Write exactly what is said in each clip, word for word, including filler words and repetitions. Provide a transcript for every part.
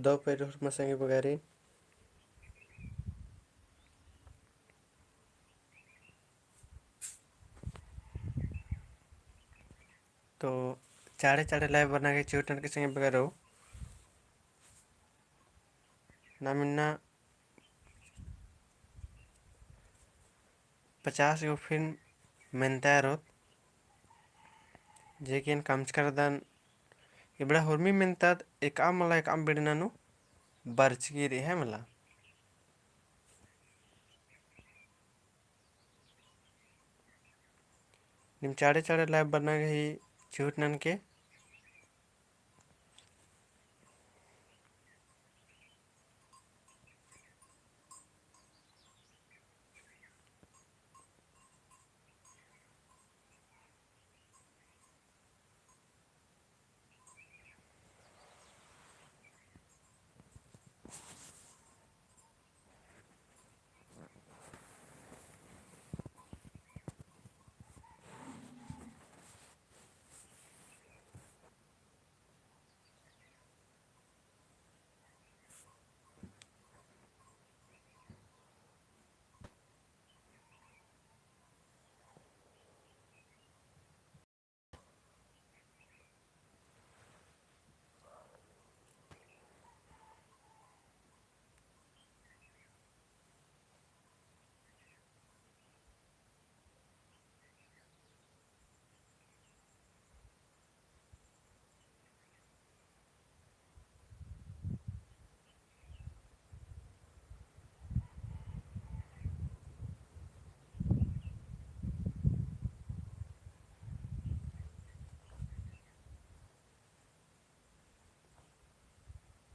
दव पैरी होरमा संगी बगरो। तो चाड़े चाड़े live बरना गे चिहुट ननके संगी बगरो। नाम इन्ना पचास गो फिन मेन्ता रओत, जे कि एन कमचका रअदन, इबड़ा हुरमी मेन्ताद एकअम मला एकअम बिड़ना नू बरचकी रई है मला। नीम चाड़े चाड़े live बरना गही चिहुट ननके।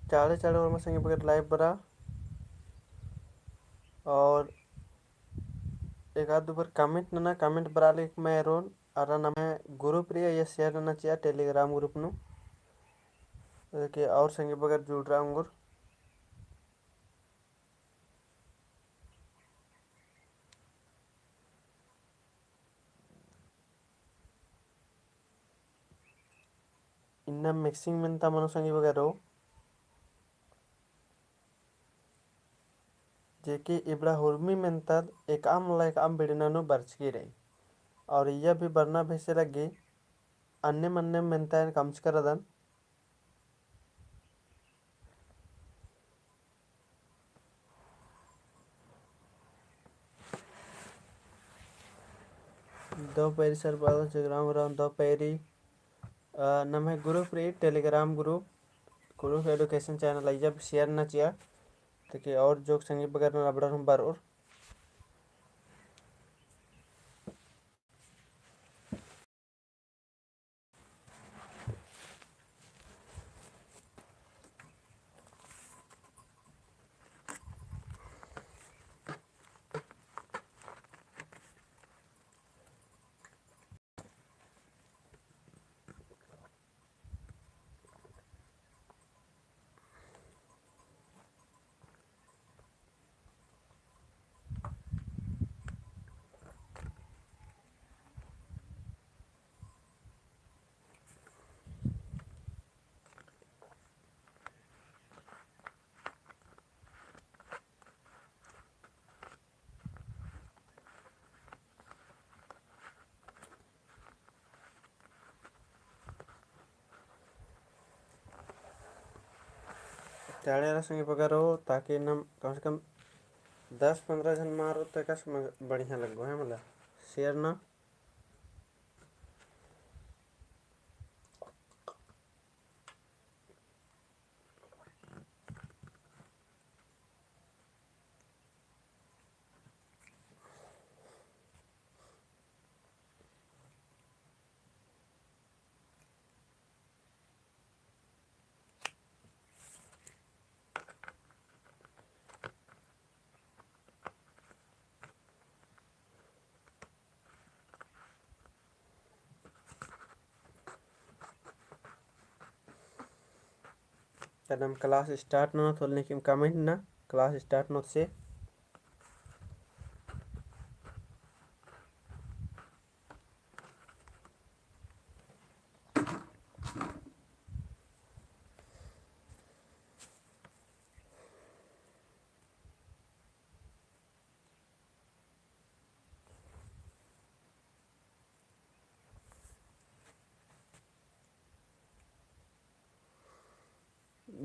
चाड़े चाड़े होरमा संगी बगर live बरा और एक आध दो बार comment नना, comment बरा लेक मैं रोन अरा नम्है group रई या share नना चिआ Telegram group नू, ताकि और संगी बगर जुड़रआ ओंगोर। इन्ना mixing मेन्ता मनो संगी बगरो, जे कि इबड़ा हुरमी मेन्ताद एकअम मला एकअम बिड़ना नू बरचकी रई। और इय्या भी बरना बेसे लग्गी, अन्नेम अन्नेम मेन्ता एन कमचका रअदन। दव पैरी सरबादो जगराम राम दव पैरी। अ, नम्है group रई Telegram group, कुँड़ुख़ education channel अइय्या भी share नना चिआ, ताकि और जोक संगी बगर नू अबड़ार हूँ बरओर। चाड़े रअ संगी बगरो, ताकि नम कम से कम दस पन्द्रह झन मारो, तो एकासे बढ़िया लग्गो है, मतलब, share ना। तब नम class start ननोत होले नीकिम comment नना, class start ननोत से।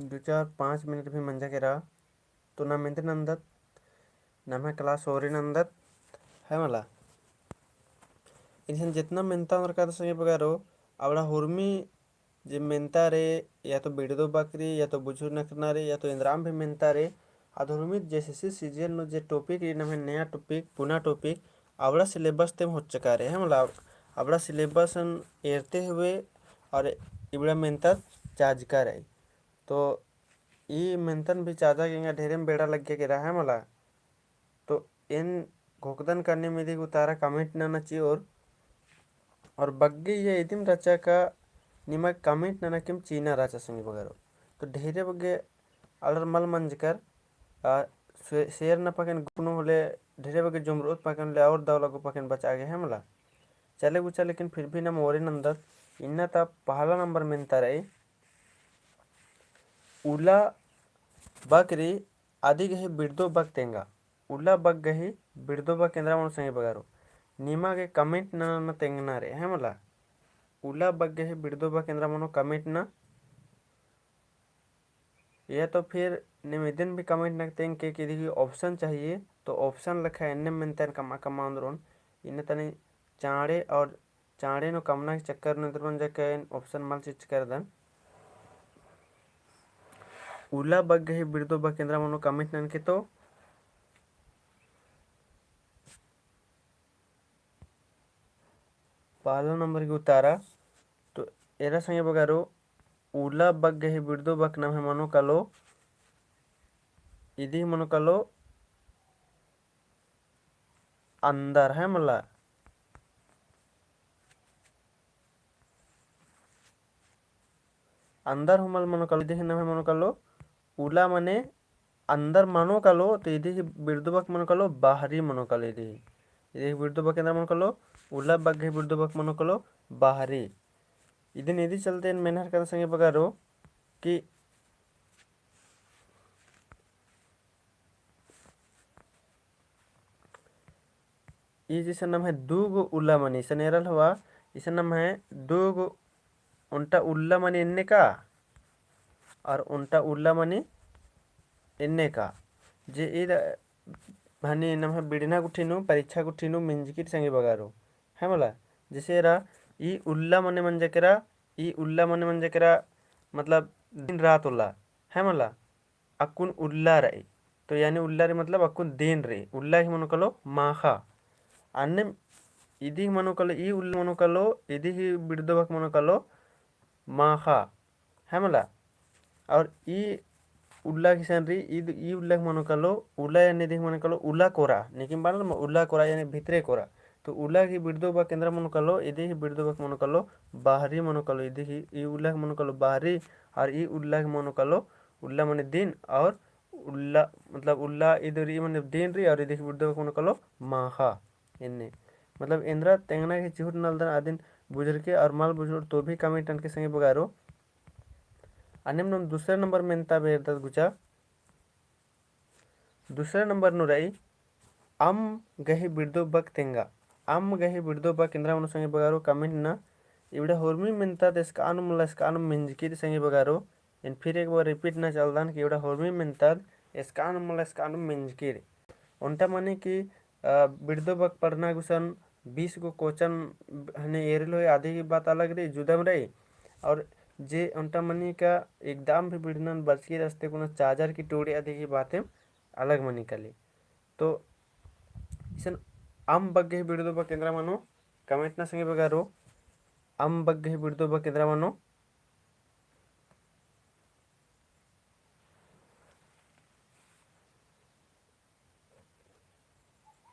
दो चार पाँच मिनट भी मंजा केरा, तो ना मेंदत नंदत, नम्है class ओरे नंदत, है मला। इन्हें जितना मेंता ओन्द्रका तो संगी बगारो, अबड़ा हुरमी जे मेंता रे, या तो बिड़दो बक रे, या तो बुझुर नखना रे, या तो एन्द्राम भी मेंता रे, अद हुरमी JSSC CGL नू जे topic रे, नम्है नया topic, पुना topic, अबड़ा syllabus तेम होचका रे, है मला। अबड़ा syllabus न एरते हुए और इबड़ा मेंता चाजका रे। तो ई मेंतन भी चाजा गे एंगा ढेरेम बेड़ा लग्गिया केरा, है मला। तो एन घोखदन का नीम इदी उतारा comment नना चिओर, और बग्गे ये इदिम रहचा का निमा comment नना किम चीना रहचा संगी बगारो। तो ढेरे बग्गे आलर मल मंजकर, आ, शे-, share नपा केन group नू होले ढेरे बग्गे जुमरोत पा केन होले और दव लगो पा केन बचा गे, है मला। चले गुचा, लेकिन फिर भी नम ओरे नंदत, इन्ना ता पहला number मेंता रई, उला बक री अदी गही बिड़दो बक तेंगा। उला बक गही बिड़दो बक एन्द्रा मनो संगी बगारो। निमा गे comment नना तेंगना रे, है मला। उला बक गही बिड़दो बक एन्द्रा मनो comment ना। या तो फिर नीम इदिन भी comment नना तेंग के कि इदी गही option चाहिए, तो option लेखा एन्ने मेंतन कमा कमा ओन्द्रोन। इन्ने तनी चाँड़े और चाँड़े नू कमना के चक्कर नू एन्देर मंजा का एन option मल चिच्चका रअदन। उला बक गही बिड़दो बक एन्द्रा मनो comment ननके तो पहला number गे उतारा। तो एरा संगी बगारो, उला बक गही बिड़दो बक नम्है मनो कालो, इदी मनो कालो अंदर, है मला। अंदर हूँ मल मनो कालो, इदी नम्है मनो कालो, उला मने अंदर मनो कालो, तो इदी गही बिड़दो बक मनो कालो, बाहरी मनो कालो इदी। इदी गही बिड़दो बक एन्द्रा मनो कालो, उला बक गही बिड़दो बक मनो कालो, बाहरी। इदिन इदी चलते एन मेनर का संगी बगारो कि ई जैसे नम्है दू गो उल्ला मनी, इसन एरल हवा, इसन नम्है दू गो ओन्टा उल्ला मनी एन्ने का, और ओन्टा उल्ला मनी एन्ने का। जे ईद हनी नम्है बिड़ना गुट्ठी नू, परीक्षा गुट्ठी नू मिंजकी रई संगी बगारो। है मला, जैसे एरा ई उल्ला मने मंजा केरा, ई उल्ला मने मंजा केरा, मतलब दिन रात उल्ला, है मला। अक्कुन उल्ला रई। तो यानी उल्ला रई मतलब अक्कुन दिन रई। उल्ला ही मनो कालो माखा। अन्ने इदी ही मनो कालो, ई उल्ला मनो कालो, इदी ही बिड़दो बक मनो कालो माखा। है मला। और ई उल्ला किसन रई, ई, ई उल्ला ही मनो कालो, उल्ला यानी इदी ही मनो कालो उल्ला कोरा। निकिम बानल म-, उल्ला कोरा यानी भितरे कोरा। तो उल्ला ही बिड़दो बक एन्द्रा मनो कालो, इदी ही बिड़दो बक मनो कालो बाहरी मनो कालो, इदी ही, ई उल्ला ही मनो कालो बाहरी, और ई उल्ला ही मनो कालो उल्ला मने दिन और उल्ला, मतलब उल्ला इदी रई मने दिन रई और इदी ही बिड़दो बक मनो कालो माखा। एन्ने मतलब एन्द्रा तेंगना के चिहुट नलदन अदिन बुझुरके और मल बुझुर तो भी comment ननके संगी बगारो। अन्नेम नम दूसरा नंबर मेन्ता बेरदत गुचा। दूसरा नंबर नू रई अम्म गही बिड़दो बक तेंगा। अम्म गही बिड़दो बक एन्द्रा मनो संगी बगारो comment ना। इबड़ा होरमी मेन्ता त एसकान मला एसकान मिंजकी रई संगी बगारो। एन फिर एक बार repeat ना चलदन कि इबड़ा होरमी मेन्ता त एसकान मला एसकान मिंजकी रई। ओन्टा मनी कि, अ, बिड़दो बक पढ़ना गुसन बीस गो question हने एरल होई, अदी ही बात अलग रई, जुदम रई। और जे ओन्टा मनी का एकदम भी बिड़नन बरचकी रई, अस्ते कुना चाजर की टोड़ी अदी ही बातें अलग मनी काली। तो इसन अम्म बक गही बिड़दो बक एन्द्रा मनो comment ना संगी बगारो। अम्म बक गही बिड़दो बक एन्द्रा मनो।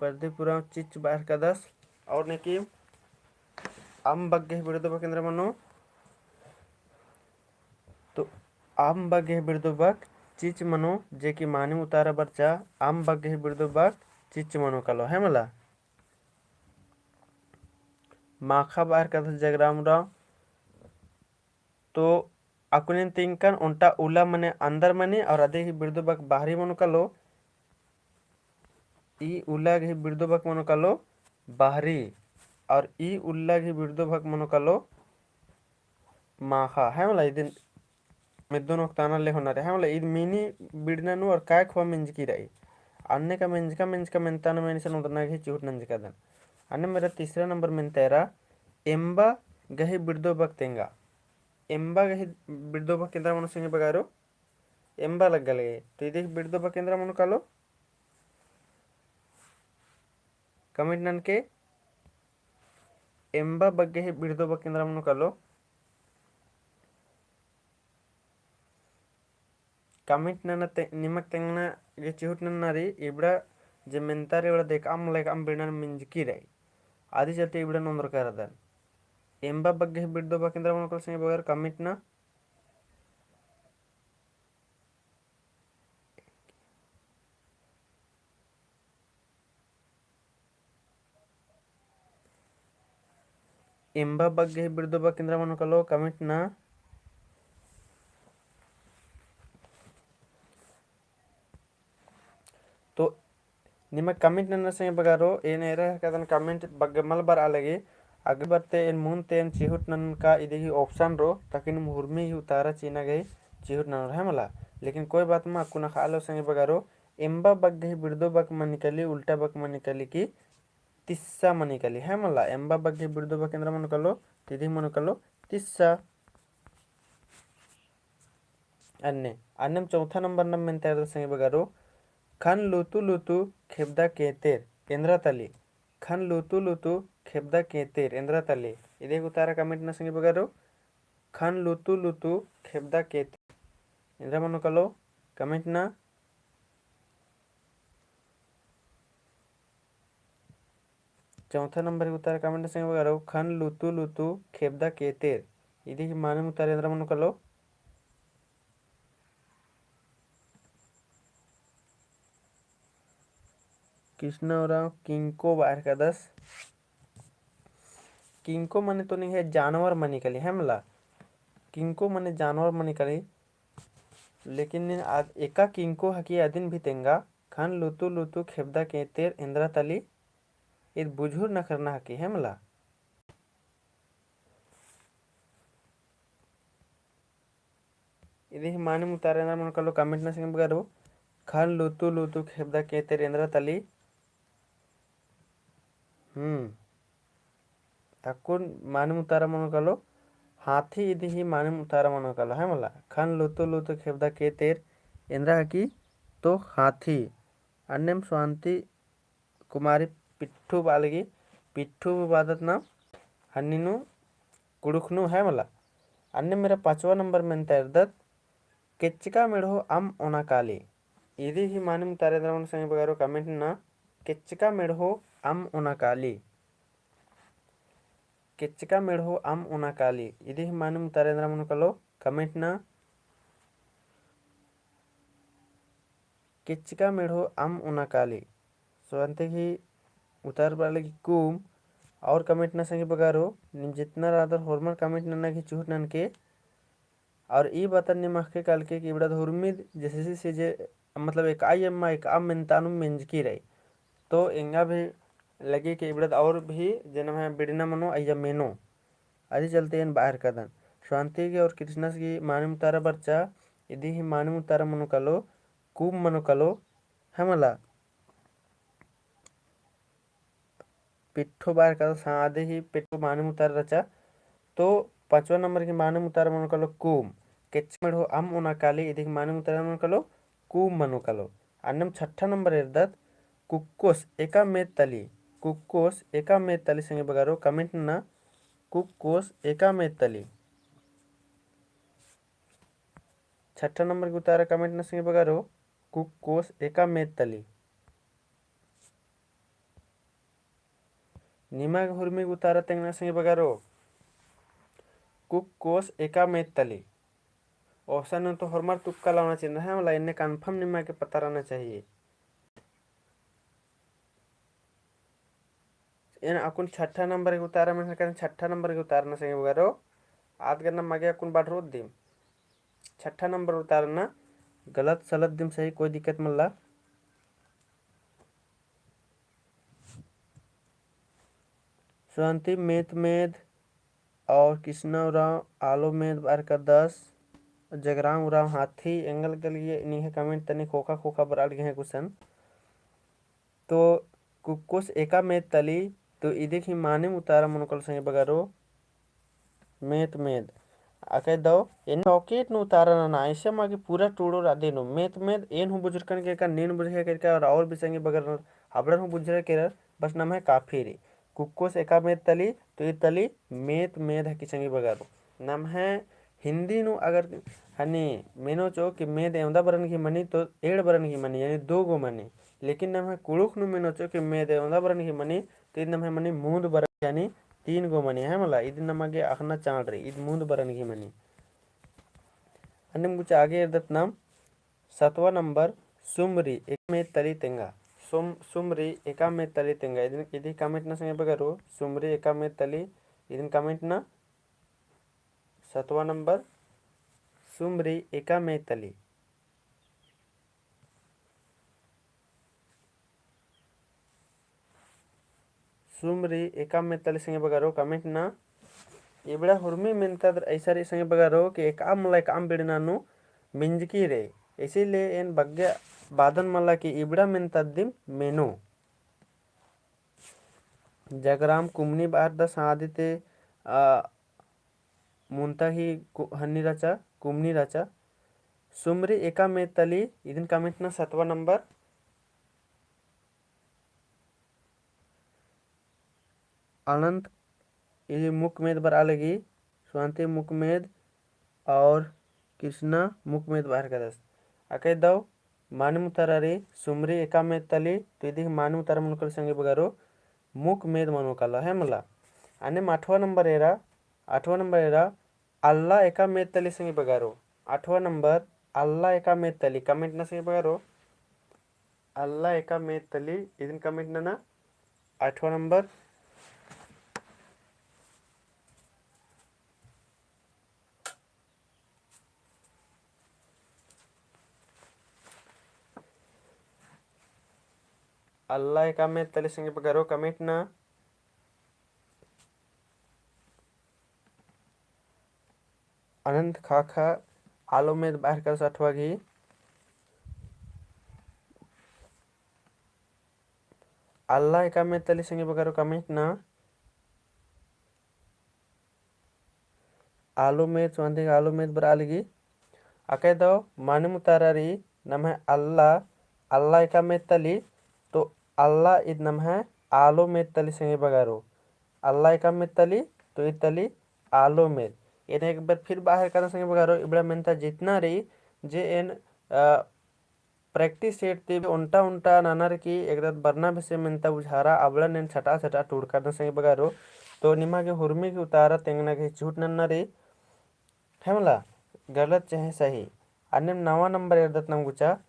परदे पूरा चिच्च बाहर कादस और निकिम अम्म बक गही बिड़दो बक एन्द्रा मनो। तो अम्म बक गही बिड़दो बक चिच्च मनो, जे कि मानिम उतारा बरचा, अम्म बक गही बिड़दो बक चिच्च मनो कालो, है मला। माखा बाहर कादस जगराम राव। तो अक्कुन एन तिंकन ओन्टा उल्ला मने अंदर मनी और अदी ही बिड़दो बक बाहरी मनो कालो। ई उल्ला गही बिड़दो बक मनो कालो बाहरी और ई उल्ला गही बिड़दो बक मनो कालो माखा, है मला। इदिन मेद्दोन ओक्ताना ले होना रे। हाँ, मतलब, ईद मिनी बिड़ना नू और काय खोआ मेंजकी रई। अन्ने का मेंजका, मेंजका मेन्ताना मेनिसन उदना गही चिहुट नंजकादन। अन्ने मेरा तीसरा नंबर मेन्ता एरा, एम्बा गही बिड़दो बक तेंगा। एम्बा गही बिड़दो बक एन्द्रा मनो संगी बगारो, एम्बा लग्गा लगे। तो इदी गही बिड़दो बक एन्द्रा मनो कालो, comment ननके। एम्बा बक गही बिड़दो बक एन्द्रा मनो कालो। Comment नना ते-, निमक तेंगना गे चिहुट नन्ना रई, इबड़ा जे मेन्ता रई, इबड़ा देख अम लेक अम बिड़ना मेंजकी रई। आदि चलते इबड़ा नोंदर करदन। एम्बा बक गही बिड़दो बक एन्द्रा मनो कालो संगी बगारो, comment ना। एम्बा बक गही बिड़दो बक एन्द्रा मनो कालो, comment ना। तो निमा comment नन्ना संगी बगारो, एन एरा हेरकादन comment बग्गे मल बरआ लगी। अगले बार ते एन मुन्द ते एन चिहुट ननका इदी गही option रओ, ताकि निम हुरमी गही उतारा चिअना गही चिहुट ननोर है मला। लेकिन कोई बात मा, अक्कुन अख़आ लो संगी बगारो, एम्बा बक गही बिड़दो बक मनी काली, उल्टा बक मनी काली कि तिस्सा मनी काली है मला। एम्बा बक गही बिड़दो बक एन्द्रा मनो कालो, इदी गही मनो कालो तिस्सा। अन्ने, अन्नेम चौथा नंबर नम मेन्ता एरदत संगी बगारो, खन लुतु लुतु खेबदा केतेर एन्द्रा तली। खन लुतु लुतु खेबदा केतेर एन्द्रा तली। इदी गही उतारा comment ना संगी बगारो, खन लुतु लुतु खेबदा केतेर एन्द्रा मनो कालो, comment ना। चौथा नंबर गही उतारा comment संगी बगारो, खन लुतु लुतु खेबदा केतेर। इदी गही मानिम उतारा एन्द्रा मनो कालो। कृष्णा उराँव किंको बअर कादस। किंको मने तो निंग्है जानवर मनी काली है मला। किंको मने जानवर मनी काली। लेकिन नीन आद एका किंको हकी अदिन भी तेंगा, खन लुतु लुतु खेबदा केतेर एन्द्रा तली, ईद बुझुर नखरना हकी है मला। इदी गही मानिम उतारा एन्द्रा मनो कालो comment ना संगी बगारो, खन लुतु लुतु खेबदा केतेर एन्द्रा तली। हम्म। अक्कुन मानिम उतारा मनो कालो, हाथी इदी गही मानिम उतारा मनो कालो, है मला। खन लुतु लुतु खेबदा केतेर एन्द्रा हकी तो हाथी। अन्नेम स्वांति कुमारी पिट्ठू बालगी, पिट्ठू बादत ना हन्नी नू कुड़ुख नू है मला। अन्नेम मेरा पाँचवा नंबर मेन्ता एरदत, केच्चका मेड़हो अम ओना काली। इदी गही मानिम उतारा एन्द्रा मनो संगी बगारो comment ना, केच्चका मेड़हो अम ओना काली। केच्चका मेड़हो अम ओना काली। इदी गही मानिम उतारा एन्द्रा मनो कालो comment ना। केच्चका मेड़हो अम ओना काली। स्वांति गही उतारा बालगी कूम। और comment ना संगी बगारो, नीम जितना रअदर होरमर comment नन्ना गही चिहुट ननके। और ई बातन नीम अख़के कालके कि इबड़ा हुरमिद जैसे से जे, मतलब, एकआ अम्मा एकआ मेन्तानुम मेंजकी रई। तो एंगा भी लगी कि इबड़ा और भी जे नम्है बिड़ना मनो अइय्या मेनो। अदी चलते एन बअर कादन। स्वांति गही और कृष्णस गही मानिम उतारा बरचा, इदी गही मानिम उतारा मनो कालो, कूम मनो कालो, है मला। पिट्ठो बअर कादस, हाँ, अदी गही पिट्ठो मानिम उतारा रहचा। तो पाँचवा नंबर गही मानिम उतारा मनो कालो कूम। केच्चका मेड़हो अम ओना काली, इदी गही मानिम उतारा मनो कालो कूम मनो कालो। अन्नेम छठा नंबर एरदत, कुक्कोस एका मेद तली। कुक्कोस एका मेद तली संगी बगारो, comment ना, कुक्कोस एका मेद तली। छठा नंबर गही उतारा comment ना संगी बगारो, कुक्कोस एका मेद तली। निमा गे हुरमी गही उतारा तेंगना संगी बगारो, कुक्कोस एका मेद तली। Option नू तो होरमर तुक्का लाना चाहिए, है मला, एन्ने confirm निमा गे पता रहना चाहिए। एन अक्कुन छठा नंबर गही उतारा मेनर, कन छठा नंबर गही उतारा ना संगी बगारो, आद गन्ना मगे अक्कुन बढ़रोत दिम। छठा नंबर उतारा ना, गलत सलत दिम सही, कोई दिक्कत मल्ला। स्वांति मेत मेद और कृष्णा उराँव आलो मेद बअर कादस। जगराम उराँव हाथी, एंगा लग्गा लगी निंग्है comment तनी खोखा खोखा बरआ लगी है कुसन। तो कुक्कोस एका मेद तली, तो इदिक ही मानिम उतारा मनो कालो संगी बगरो, मेत मेद। अकय दव, एन chocolate नू उतारा नना, ऐसे मा गे पूरा टूड़ो रअदी नू, मेत मेद, एन हूँ बुझुरकन केरका, नीन बुझुरकन केरका, और, और भी संगी बगर अबड़न हूँ बुझुरकन केरर, बस नम्है काफी रई। कुक्कोस एका मेद तली, तो ई तली मेत मेद हिकी संगी बगरो। नम्है हिंदी नू अगर हनी मेनोचो कि मेद एवंदा बरन गही मनी, तो एंड़ बरन गही मनी, यानी दो गो मनी। लेकिन नम्है कुँड़ुख़ नू मेनोचो कि मेद एवंदा बरन गही मनी, तो ईद नम्है मनी मूंद बरन, यानी तीन गो मनी, है मला, ईद नमा गे अख़ना चाड़ रई, ईद मूंद बरन गही मनी। अन्नेम गुचा आगे एरदत नाम सतवा नंबर, सुमरी एका मेद तली तेंगा। सुम-, सुमरी एका मेद तली तेंगा। इदिन, इदी comment ना संगी बगरो, सुमरी एका मेद तली, इदिन comment ना। सतवा नंबर, सुमरी एका मेद तली। सुमरी एका मेद तली संगी बगरो comment ना। इबड़ा हुरमी मेन्ता दर ऐसा रई संगी बगरो कि एकअम मला एकअम बिड़ना नू मिंजकी रई। इसीलिए एन बग्गे बादन मला कि इबड़ा मेन्ता दिम मेनो। जगराम कुमनी बअर दस आदिते, आ, मुन्ता ही कु-, हन्नी रहचा, कुमनी रहचा। सुमरी एका मेद तली, इदिन comment ना सतवा नंबर। अनंत, इदी मुक मेद बरआ लगी, स्वांति मुक मेद और कृष्णा मुक मेद बअर कदस। अकय दव, मानिम उतारा रई, सुमरी एका मेद तली, तो इदी मानिम उतारा मनो कालो संगी बगरो, मुक मेद मनो कालो, है मला। अन्नेम आठवा नंबर एरा, आठवा नंबर एरा, अल्ला एका मेद तली संगी बगरो। आठवा नंबर, अल्ला एका मेद तली, comment ना संगी बगरो। अल्ला एका मेद तली, इदिन comment नना। आठवा नंबर। अल्ला एका मेद तली संगी बगरो comment ना। अनंत खाखा आलो मेद बअर कदस अठवा गही। अल्ला एका मेद तली संगी बगरो comment ना। आलो मेद, स्वांति आलो मेद बरआ लगी। अकय दव मानिम उतारा रई नम्है अल्ला, अल्ला एका मेद तली, तो अल्ला ईद नम्है आलो मेद तली संगी बगरो। अल्ला एका मेद तली, तो ईद तली आलो मेद। एन एक बार फिर बअर कदन संगी बगरो, इबड़ा मेन्ता जितना रई, जे एन, अ, practice set ती ओन्टा ओन्टा ननर की एकदत बरना बेसे मेन्ता बुझारा, अबड़ा एन छटा छटा टूड़का दन संगी बगरो। तो निमा गे हुरमी गही उतारा तेंगना गही छूट नन्ना रई, है मला, गलत चाहे सही। अन्नेम नवा नंबर एरदत नाम गुचा,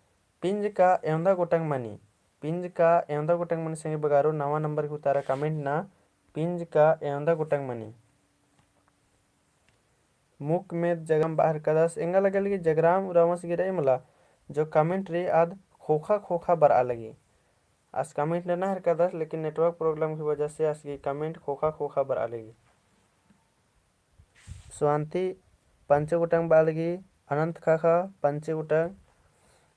पिंजका एवंदा गोटंग मनी। पिंजका एवंदा गोटंग मनी संगी बगरो, नवा नंबर गही उतारा comment ना, पिंजका एवंदा गोटंग मनी। मुक मेद जगराम बअर कदस, एंगा लग्गा लगी जगराम उराँवस गे रई मला, जो comment रई आद खोखा खोखा बरआ लगी। आस comment नना हेलरकदस, लेकिन network problem की वजह से आस गही comment खोखा खोखा बरआ लगी। स्वांति पंचे गोटंग बआ लगी, अनंत खाखा पंचे गोटंग।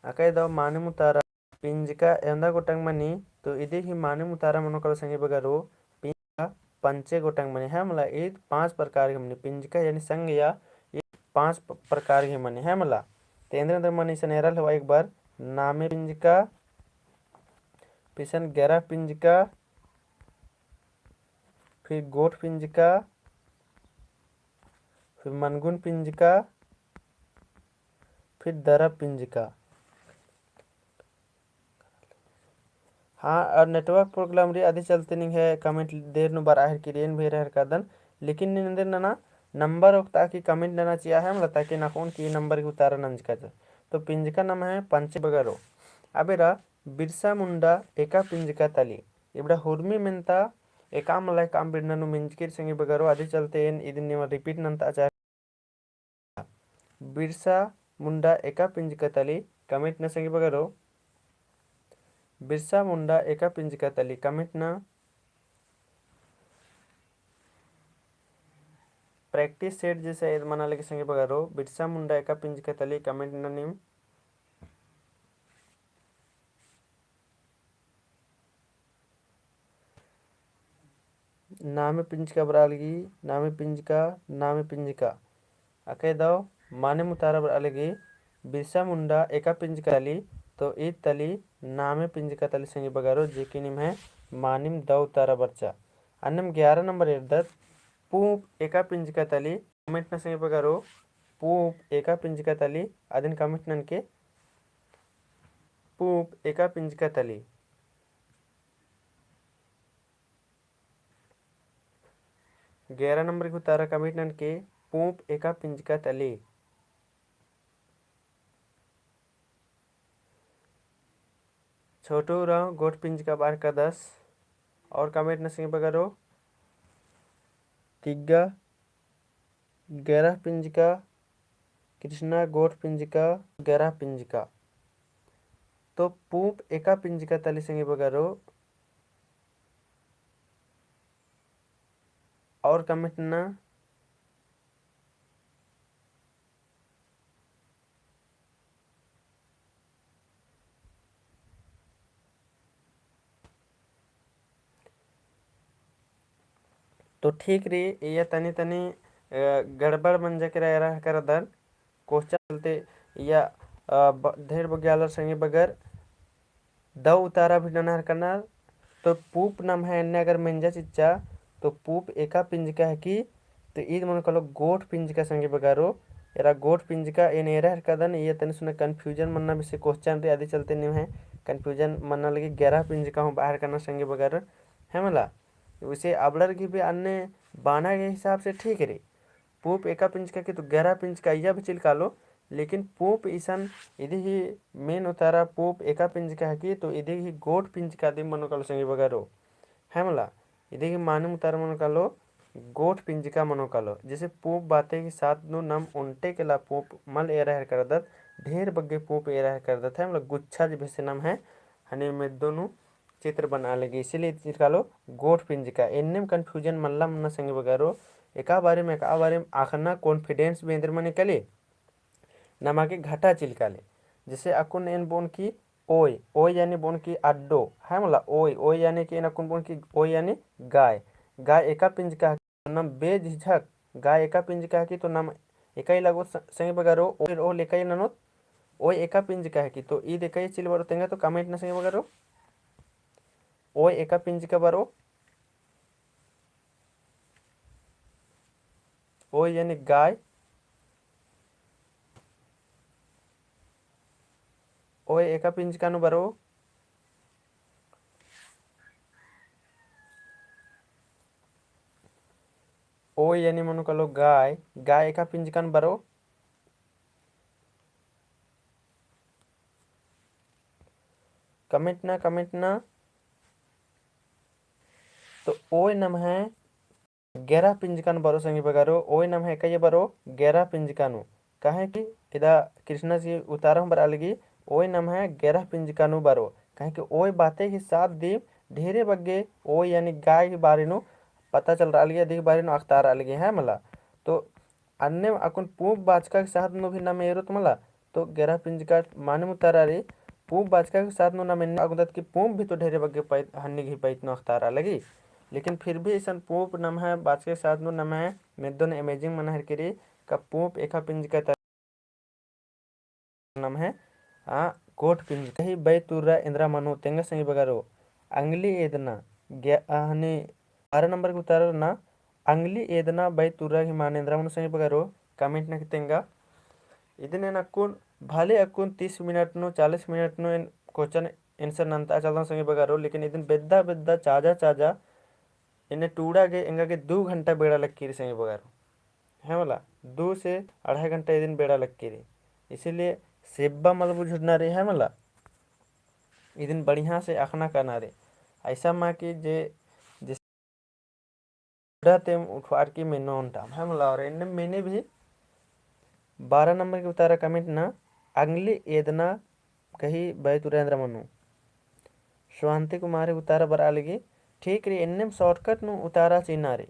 अकय दव मानिम उतारा पिंजका एवंदा गोटंग मनी, तो इदी ही मानिम उतारा मनो कालो संगी बगरो, पिंजका पंचे गोटंग मनी, है मला, ईद पाँच प्रकार गही मनी, पिंजका यानी संग या, ईद पाँच प-, प्रकार गही मनी, है मला। तो एन्देर एन्देर मनी इसन एरा हेलवा एक बार, नामे पिंजका, फिर इसन गेरा पिंजका, फिर गोट पिंजका, फिर मनगुन पिंजका, फिर दरा पिंजका। हाँ, और network problem रई, अदी चलते निंग्है comment देर नू बरआ हेलरकी रई, एन भी एरा हेलरकदन, लेकिन नीन एन्देर नना, number ओक्ता की comment नना चिआ है मला, ताकि एन अख़ोन कि ई number गही उतारा नंजका चा। तो पिंजका नम्है पंचे बगरो। अब एरा बिरसा मुंडा एका पिंजका तली। इबड़ा हुरमी मेन्ता एका मला एकअम बिड़ना नू मिंजकी रई संगी बगरो, अदी चलते एन इदिन निमा repeat नन्ता चाहे। बिरसा मुंडा एका पिंजका तली, comment ना संगी बगरो। बिरसा मुंडा एका पिंजका तली, comment ना। practice set जैसे ईद मना लगी संगी बगरो, बिरसा मुंडा एका पिंजका तली comment नना नीम। नामे पिंजका बरआ लगी, नामे पिंजका, नामे पिंजका। अकय दव मानिम उतारा बरआ लगी, बिरसा मुंडा एका पिंजका तली, तो ईद तली नामे पिंजका तली संगी बगरो, जे कि निम्है मानिम दव उतारा बरचा। अन्नेम ग्यारह नंबर एरदत, पूंप एका पिंजका तली, comment नना संगी बगरो, पूंप एका पिंजका तली, अदिन comment ननके, पूंप एका पिंजका तली। ग्यारह नंबर गही उतारा comment ननके, पूंप एका पिंजका तली। छोटू उराँव गोट पिंजका बअर कादस। और comment नना संगी बगरो, तिग्गा ग्यारह पिंजका, कृष्णा गोट पिंजका, ग्यारह पिंजका। तो पूंप एका पिंजका तली संगी बगरो। और comment नना। तो ठीक रई, इया तनी तनी, अ, गड़बड़ मंजा केरा एरा हरकदन। Question चलते इया, अ, ब-, ढेर बग्गे आलर संगी बगर दव उतारा भी नना हरकनर। तो पूंप नम्है एन्ने अगर मेंजा चिच्चा, तो पूंप एका पिंजका हिकी, तो ईद मनो कालो गोट पिंजका संगी बगरो। एरा गोट पिंजका एन एरा हरकदन, इया तनी सुना confusion मन्ना बेसे question रई, अदी चलते निम्है confusion मन्ना लगी ग्यारह पिंजका हूँ बअर काना संगी बगर, है मला। उसे अबड़र गही भी अन्ने बाना गही हिसाब से ठीक रई। पूंप एका पिंजका हिकी तो ग्यारह पिंजका इया भी चिल कालो, लेकिन पूंप इसन इदी ही main उतारा पूंप एका पिंजका हिकी तो इदी ही गोट पिंजका दिम मनो कालो संगी बगरो। है मला, इदी ही मानिम उतारा मनो कालो, गोट पिंजका मनो कालो। जैसे पूंप बाते गही साथ नू नम ओन्टे केला पूंप मल एरा हरकदत, ढेर बग्गे पूंप एरा हरकदत है, मतलब गुच्छा जे बेसे नम्है हनी मेद्दो नू चित्र बना लगी, इसीलिए चिल कालो गोट पिंजका। एन्नेम confusion मल्ला मन्ना संगी बगरो, एका बारेम, एका बारेम अख़ना confidence बेंद्र मनी काली, नमा गे घाटा चिल काली। जैसे अक्कुन एन बओन की ओय, ओय यानी बओन की अड्डो, है मला ओय, ओय यानी कि एन अक्कुन बओन की ओय यानी गाय, गाय एका पिंजका नम बेझिझक गाय एका पिंजका हिकी तो नम एकाई लागोत स-, संगी बगरो, ओय ओल एकाई ननोत, ओय एका पिंजका हिकी तो ईद एकाई चिल बरो तेंगा तो comment नना संगी बगरो, ओय एका पिंजका बरो, ओय यानी गाय, ओय एका पिंजका नू बरो। ओय यानी मनो कालो गाय, गाय एका पिंजका नू बरो। Comment नना, comment नना। तो ओय नम्है ग्यारह पिंजका नू बरो संगी बगरो, ओय नम्है एकाई बरो ग्यारह पिंजका नू। काहे कि इदा कृष्णा जी उतारा हूँ बरआ लगी, ओय नम्है ग्यारह पिंजका नू बरो। काहे कि ओय बाते गही साथ दिम ढेरे बग्गे ओय यानी गाय गही बारे नू पता चलरआ लगी, अदी गही बारे नू अख़तारआ लगी, है मला। तो अन्नेम अक्कुन पूंप बाचका गही साथ नू भी नम एरोत मला, तो ग्यारह पिंजका मानिम उतारा रई, पूंप बाचका गही साथ नू नम एन्ने अगुदत कि पूंप भी तो ढेरे बग्गे पइत, हन्नी गही पइत नू अख़तारआ लगी। लेकिन फिर भी इसन पूंप नम्है बाचका गही साथ नू नम्है मेद्दो नू amazing मना हरकी रई, का पूंप एका पिंजका तली नम्है, आ, गोट पिंजका ही बई तुर्रा एन्द्रा मनो तेंगा संगी बगरो। अंगली एदना, ग्या-, आ, हनी बारह नंबर गही उतारा ना, अंगली एदना बई तुर्रा गही माने एन्द्रा मनो संगी बगरो, comment नना की तेंगा। इदिन एन अक्कुन, भले अक्कुन तीस मिनट नू, चालीस मिनट नू एन question answer नन्ता चलदन संगी बगरो, लेकिन इदिन बेद्दा बेद्दा चाजा चाजा एन्ने टूड़ा गे एंगा गे दू घंटा बेड़ा लक्की रई संगी बगरो। है मला, दू से अढ़ाई घंटा इदिन बेड़ा लक्की रई। इसीलिए सेब्बा मल बुझुरना रई, है मला, इदिन बढ़िया से अख़ना काना रई। ऐसा मा कि जे, जे टूड़ा तेम उठवार की मेनो ओन्टाम, है मला, और एन्ने मेने भी बारह नंबर गही उतारा comment ना, अंगली एदना गही बई तुर्रा एन्द्रा मनो। स्वांति कुमारी उतारा बरआ लगी, ठीक रई, एन्नेम shortcut नू उतारा चिअना रई।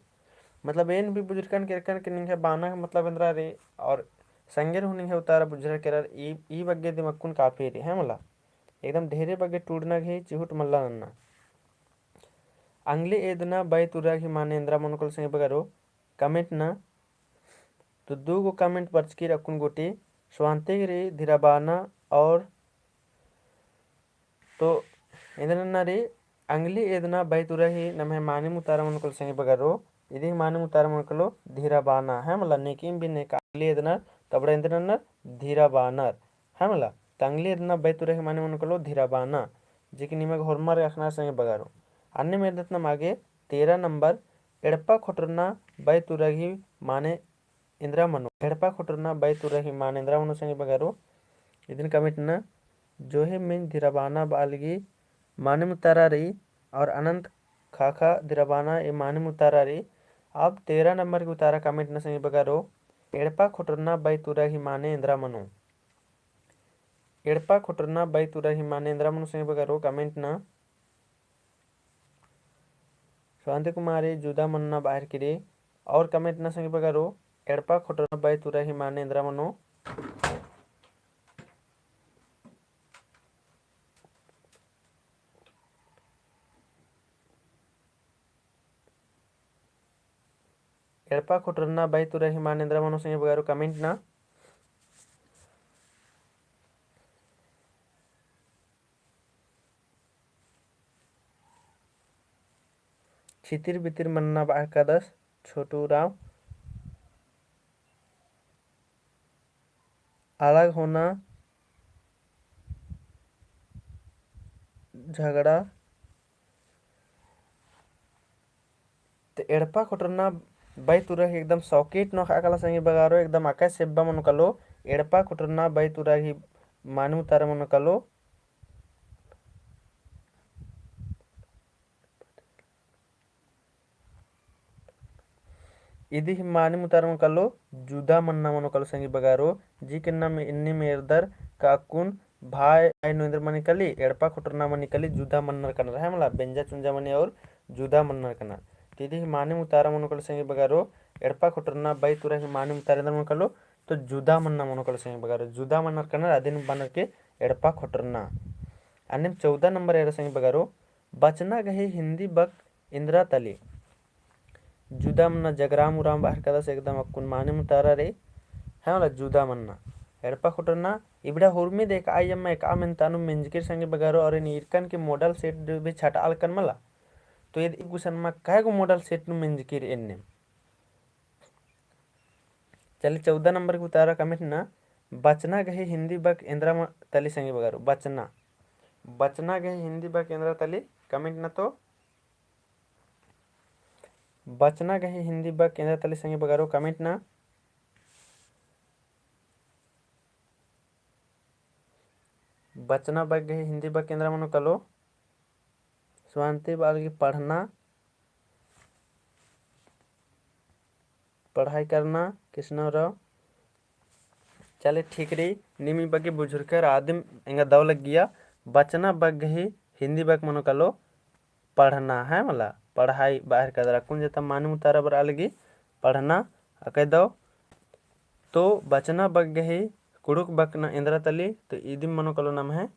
मतलब एन भी बुझुरकन केरकन कि निंग्है बाना मतलब एन्दरा रई, और संगेर हूँ निंग्है उतारा बुझुरर केरर, ई, ई बग्गे दिम अक्कुन काफी रई, है मला। एकदम ढेरे बग्गे टूड़ना गही चिहुट मल्ला नन्ना। अंगली एदना बई तुरा गही माने एन्दरा मनो कलो संगी बगरो, comment ना। तो दू गो comment बरचकी रई अक्कुन गूटी, स्वांतिक रई धिराबाना और तो एन्दरा नन्ना रई, अंगली एदना बई तुरा ही नम्है मानिम उतारा मनो कलो संगी बगरो, इदी ही मानिम उतारा मनो कलो धिराबाना, है मला। नेकिम भी नेका अंगली एदना, तबड़ा एन्दरा नन्ना धिराबानर, है मला। तो अंगली एदना बई तुरा ही माने मनो कलो धिराबाना, जे कि निमग होरमर अख़ना संगी बगरो। अन्नेम एरदत नम आगे तेरह नंबर, एड़पा खोटरना बई तुरा ही माने एन्दरा मनो। एड़पा खोटरना बई तुरा ही माने एन्दरा मनो संगी बगरो। इदिन comment ना। जो हे मिंज धिराबाना बआ लगी मानिम उतारा रई और अनंत खाखा धिराबाना ए मानिम उतारा रई। अब तेरह नंबर गही उतारा comment ना संगी बगरो। एड़पा खोटरना बई तुरा ही माने एन्दरा मनो। एड़पा खोटरना बई तुरा ही माने एन्दरा मनो संगी बगरो comment ना। स्वांति कुमारी जुदा मन्ना बअर की रई और comment ना संगी बगरो, एड़पा खोटरना बई तुरा ही माने एन्दरा मनो। एड़पा खोटरना बई तुरा ही माने एन्दरा मनो संगी बगरो comment ना। छितिर बितिर मन्ना बअर कादस छोटू उराँव। अलग होना झगड़ा। ते एड़पा खोटरना बई तुरा ही एकदम socket नू अख़आ कला संगी बगरो, एकदम अकय सेब्बा मनो कलो, एड़पा खोटरना बई तुरा ही मानिम उतारा मनो कलो। इदी ही मानिम उतारा मनो कलो, जुदा मन्ना मनो कलो संगी बगरो, जी किन्ना में इन्नी मेरदर का अक्कुन भाई, भाई नू एन्दर मनी कली, एड़पा खोटरना मनी कली, जुदा मन्नर कनर, है मला, बेंजा चुंजा मनी और जुदा मन्नर कनर। तो इदी ही मानिम उतारा मनो कलो संगी बगरो, एड़पा खोटरना बई तुरा ही मानिम उतारा एन्दर मनो कलो, तो जुदा मन्ना मनो कलो संगी बगरो, जुदा मन्नर कनर, अदिन बअनर के एड़पा खोटरना। अन्नेम चौदह नंबर एरा संगी बगरो, बचना गही हिन्दी बक एन्दरा तली। जुदा मन्ना जगराम उराँव बअर कादस एकदम अक्कुन मानिम उतारा रई, है मला जुदा मन्ना। एड़पा खोटरना, इबड़ा हुरमी देख आई अम्मा एक आ मेन्ता नू मेंजकी रई संगी बगरो और एन ईरकन के model set भी छटआलकन मला। तो इद गुसन मा कय गो model set नू मेंजकी रई एन्ने। चली चौदह नंबर गही उतारा comment ना, बचना गही हिन्दी बक एन्दरा म-, तली संगी बगरो, बचना। बचना गही हिन्दी बक एन्दरा तली comment ना तो। बचना गही हिन्दी बक एन्दरा तली संगी बगरो comment ना। बचना बक गही हिन्दी बक एन्दरा मनो कलो। स्वांति बआ लगी पढ़ना, पढ़ाई करना, कृष्णा उराँव। चले ठीक रई, नीम ई बग्गे बुझुरकर आदिम एंगा दव लग्गिया। बचना बक गही हिन्दी बक मनो कलो पढ़ना, है मला, पढ़ाई बअर कादर अक्कुन जेता मानिम उतारा बरआ लगी पढ़ना, अकय दव। तो बचना बक गही कुँड़ुख़ बक ना एन्दरा तली, तो इदिम मनो कलो नम्है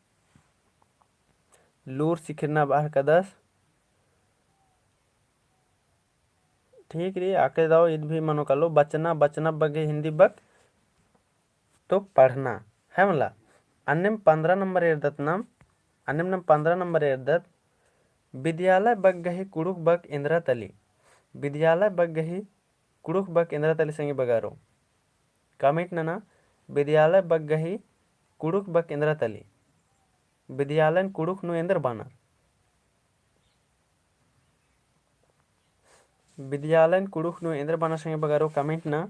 लूर सिखिरना बअर कादस। ठीक रई, अकय दव इद भी मनो कलो बचना, बचना बक गही हिन्दी बक तो पढ़ना, है मला। अन्नेम पन्द्रह नंबर एरदत नम, अन्नेम नम पन्द्रह नंबर एरदत, विद्यालय बक गही कुँड़ुख़ बक एन्दरा तली। विद्यालय बक गही कुँड़ुख़ बक एन्दरा तली संगी बगरो। Comment नना, विद्यालय बक गही कुँड़ुख़ बक एन्दरा तली। विद्यालयन कुँड़ुख़ नू एन्दर बअनर। विद्यालयन कुँड़ुख़ नू एन्दर बअनर संगी बगरो comment ना।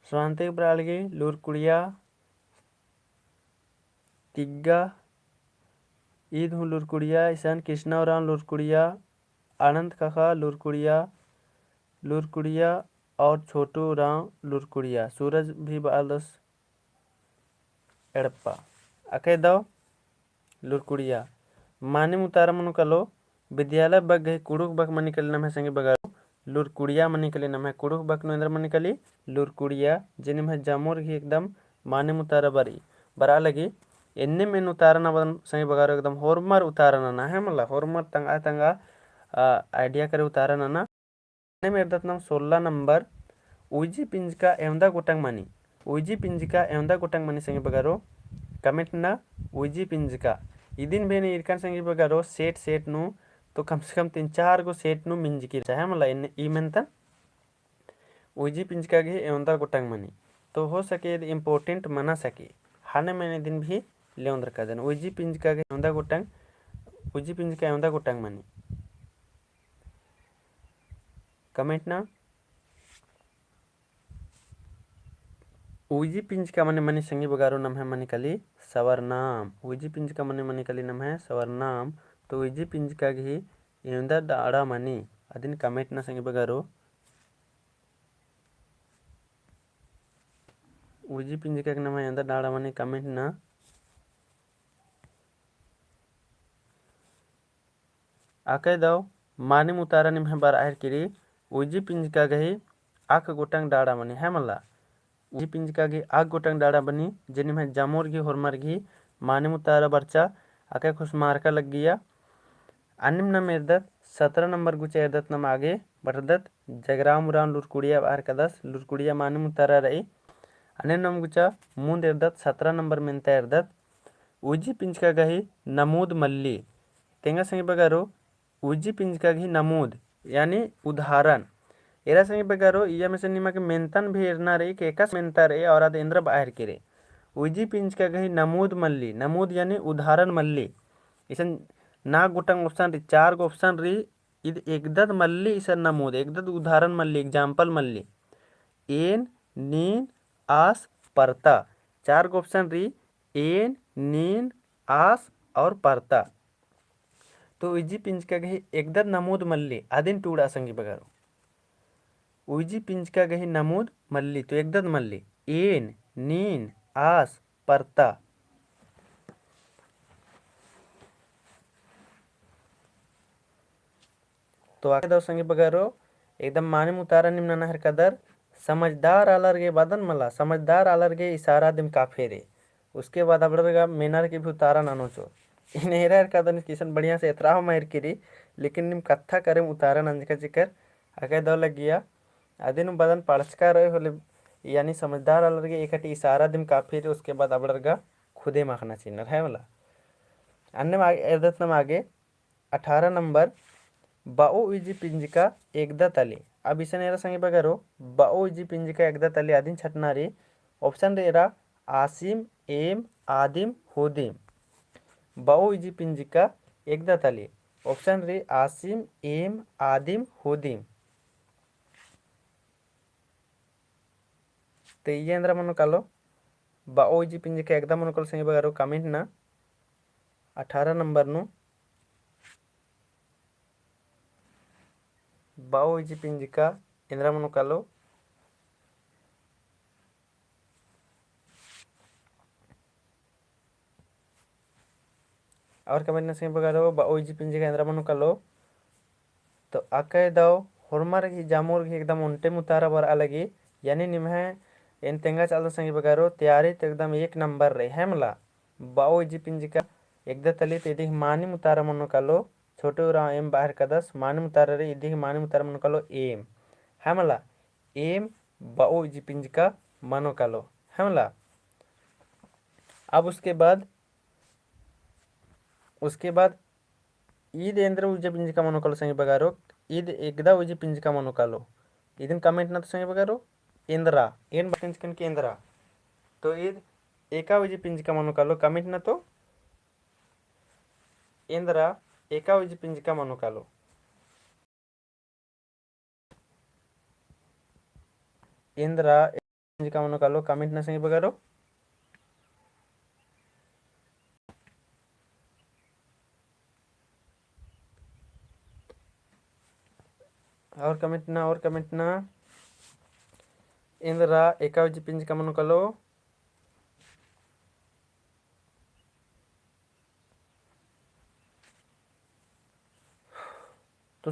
स्वांतिक बरआ लगी लूरकुड़िया तिग्गा, ईद हूँ लूरकुड़िया, इसन कृष्णा उराँव लूरकुड़िया, आनंद काका लूरकुड़िया, लूरकुड़िया और छोटू उराँव लूरकुड़िया, सूरज भी बआलदस एड़पा। अकय दव लूरकुड़िया। मानिम उतारा मनो कलो विद्यालय बक गही कुँड़ुख़ बक मनी कली नम्है संगी बगरो, लुरकुड़िया मनी कली नम्है। कुँड़ुख़ बक नू एन्दरा मनी कली, लुरकुड़िया, जे निम्है जमोर गही एकदम मानिम उतारा बरई, बरआ लगी। एन्नेम एन उतारा नना बअदन संगी बगरो, एकदम होरमर उतारा नना, है मला, होरमर तंगआ तंगआ, आ, idea करे उतारा नना। एन्नेम एरदत नाम सोलह नंबर, उइजी पिंजका एवंदा गोटंग मनी। उइजी पिंजका एवंदा गोटंग मनी संगी बगरो, comment नना। उइजी पिंजका इदिन भी एन ईरकन संगी बगरो, set set नू, तो कम से कम तीन चार गो set नू मिंजकी रहचा, है मला, एन ई मेनतन। उइजी पिंजका गही एवंदा गोटंग मनी। तो हो सके इद important मना सके। ख़ने एन इदिन भी ले ओन्द्रकादन। उइजी पिंजका गही एवंदा गोटंग, उइजी पिंजका एवंदा गोटंग मनी। Comment नना। उइजी पिंजका मने मनी संगी बगरो नम्है मनी कली सवरनाम। उइजी पिंजका मने मनी कली नम्है सवरनाम। तो उइजी पिंजका गही एवंदा डाड़ा मनी। अदिन comment नना संगी बगरो। उइजी पिंजका गही नम्है एवंदा डाड़ा मनी, comment नना। अकय दव मानिम उतारा निम्है बरआ हेलरकी रई। उइजी पिंजका गही अक गोटंग डाड़ा मनी, है मला। उइजी पिंजका गही अक गोटंग डाड़ा मनी, जे निम्है जमोर गही होरमर गही मानिम उतारा बरचा। अकय खुसमारका लग्गिया। अन्नेम नाम एरदत सतरा नंबर गुचा एरदत नाम आगे बढ़रदत। जगराम उराँव लुरकुड़िया बअर कादस, लुरकुड़िया मानिम उतारा रई। अन्नेम नाम गुचा मुन्द एरदत सतरा नंबर मेन्ता एरदत। उइजी पिंजका गही नमूद मल्ली। तेंगा संगी बगरो, उइजी पिंजका गही नमूद यानी उदाहरण। एरा संगी बगरो, इय्या में से निमा गे मेन्तन भी एरना रई कि एकासे मेन्ता रई और आद एन्दरा बअर की रई। उइजी पिंजका गही नमूद मल्ली, नमूद यानी उदाहरण मल्ली। इसन ना गोटंग option रई, चार गो option रई, इद एकदत मल्ली इसन नमूद, एकदत उदाहरण मल्ली, example मल्ली। एन, नीन, आस, परता। चार गो option रई, एन, नीन, आस और परता। तो उइजी पिंजका गही एकदत नमूद मल्ली, अदिन टूड़ा संगी बगरो। उइजी पिंजका गही नमूद मल्ली, तो एकदत मल्ली। एन, नीन, आस, परता। तो अकय दव संगी बगरो, एकदम मानिम उतारा नीम नना हेलरकदर, समझदार आलर गे बअदन मला, समझदार आलर गे इशारा दिम काफी रई। उसके बाद अबड़र गा मेनर की भी उतारा ननोचो। एन एरा हेलरकदन कि इसन बढ़िया से एथरा हूँ मल एरकी रई, लेकिन नीम कत्था करेम उतारा नंजका चिकर, अकय दव लग्गिया, अदिन बअदन पढ़चका रई होले, यानी समझदार आलर गे एकटी इशारा दिम काफी रई, उसके बाद अबड़र गा खुदे माखना चिअनर, है मला। अन्नेम आ-, एरदत नाम आगे, अठारह नंबर, बओ उइजी पिंजका एकदा तली। अब इसन एरा संगी बगरो, बओ उइजी पिंजका एकदा तली अदिन छटना रई। Option रई एरा, आसिम, एम, आदिम, होदिम। बओ उइजी पिंजका एकदा तली। Option रई, आसिम, एम, आदिम, होदिम। तो इय्या एन्दरा मनो कालो, बओ उइजी पिंजका एकदा मनो कालो संगी बगरो comment नना, अठारह नंबर नू। बओ उइजी पिंजका एन्दरा मनो कालो। और comment नना संगी बगरो, बओ उइजी पिंजका एन्दरा मनो कालो। तो अकय दव होरमर गही जामोर गही एकदम ओन्टे मुतारा बरआ लगी, यानी निम्है एन तेंगा चालदन संगी बगरो, तैयारी तो एकदम एक नंबर रई, है मला। बओ उइजी पिंजका एकदा तली तो इदी गही मानिम उतारा मनो कालो, छोटे उराँव एम बअर कादस, मानिम उतारा रई, इदी गही मानिम उतारा मनो कालो एम, है मला। एम बओ उइजी पिंजका मनो कालो, है मला। अब उसके बाद, उसके बाद ईद एन्दरा उइजी पिंजका मनो कालो संगी बगरो, ईद एकदा उइजी पिंजका मनो कालो। इदिन comment नना तो संगी बगरो, एन्दरा, एन बअदन चिकन कि एन्दरा। तो ईद एका उइजी पिंजका मनो कालो, comment नना तो एन्दरा एका उइजी पिंजका मनो कालो। एन्दरा एका उइजी पिंजका मनो कालो, comment नना संगी बगरो। और comment नना, और comment नना। एन्दरा एका उइजी पिंजका मनो कालो।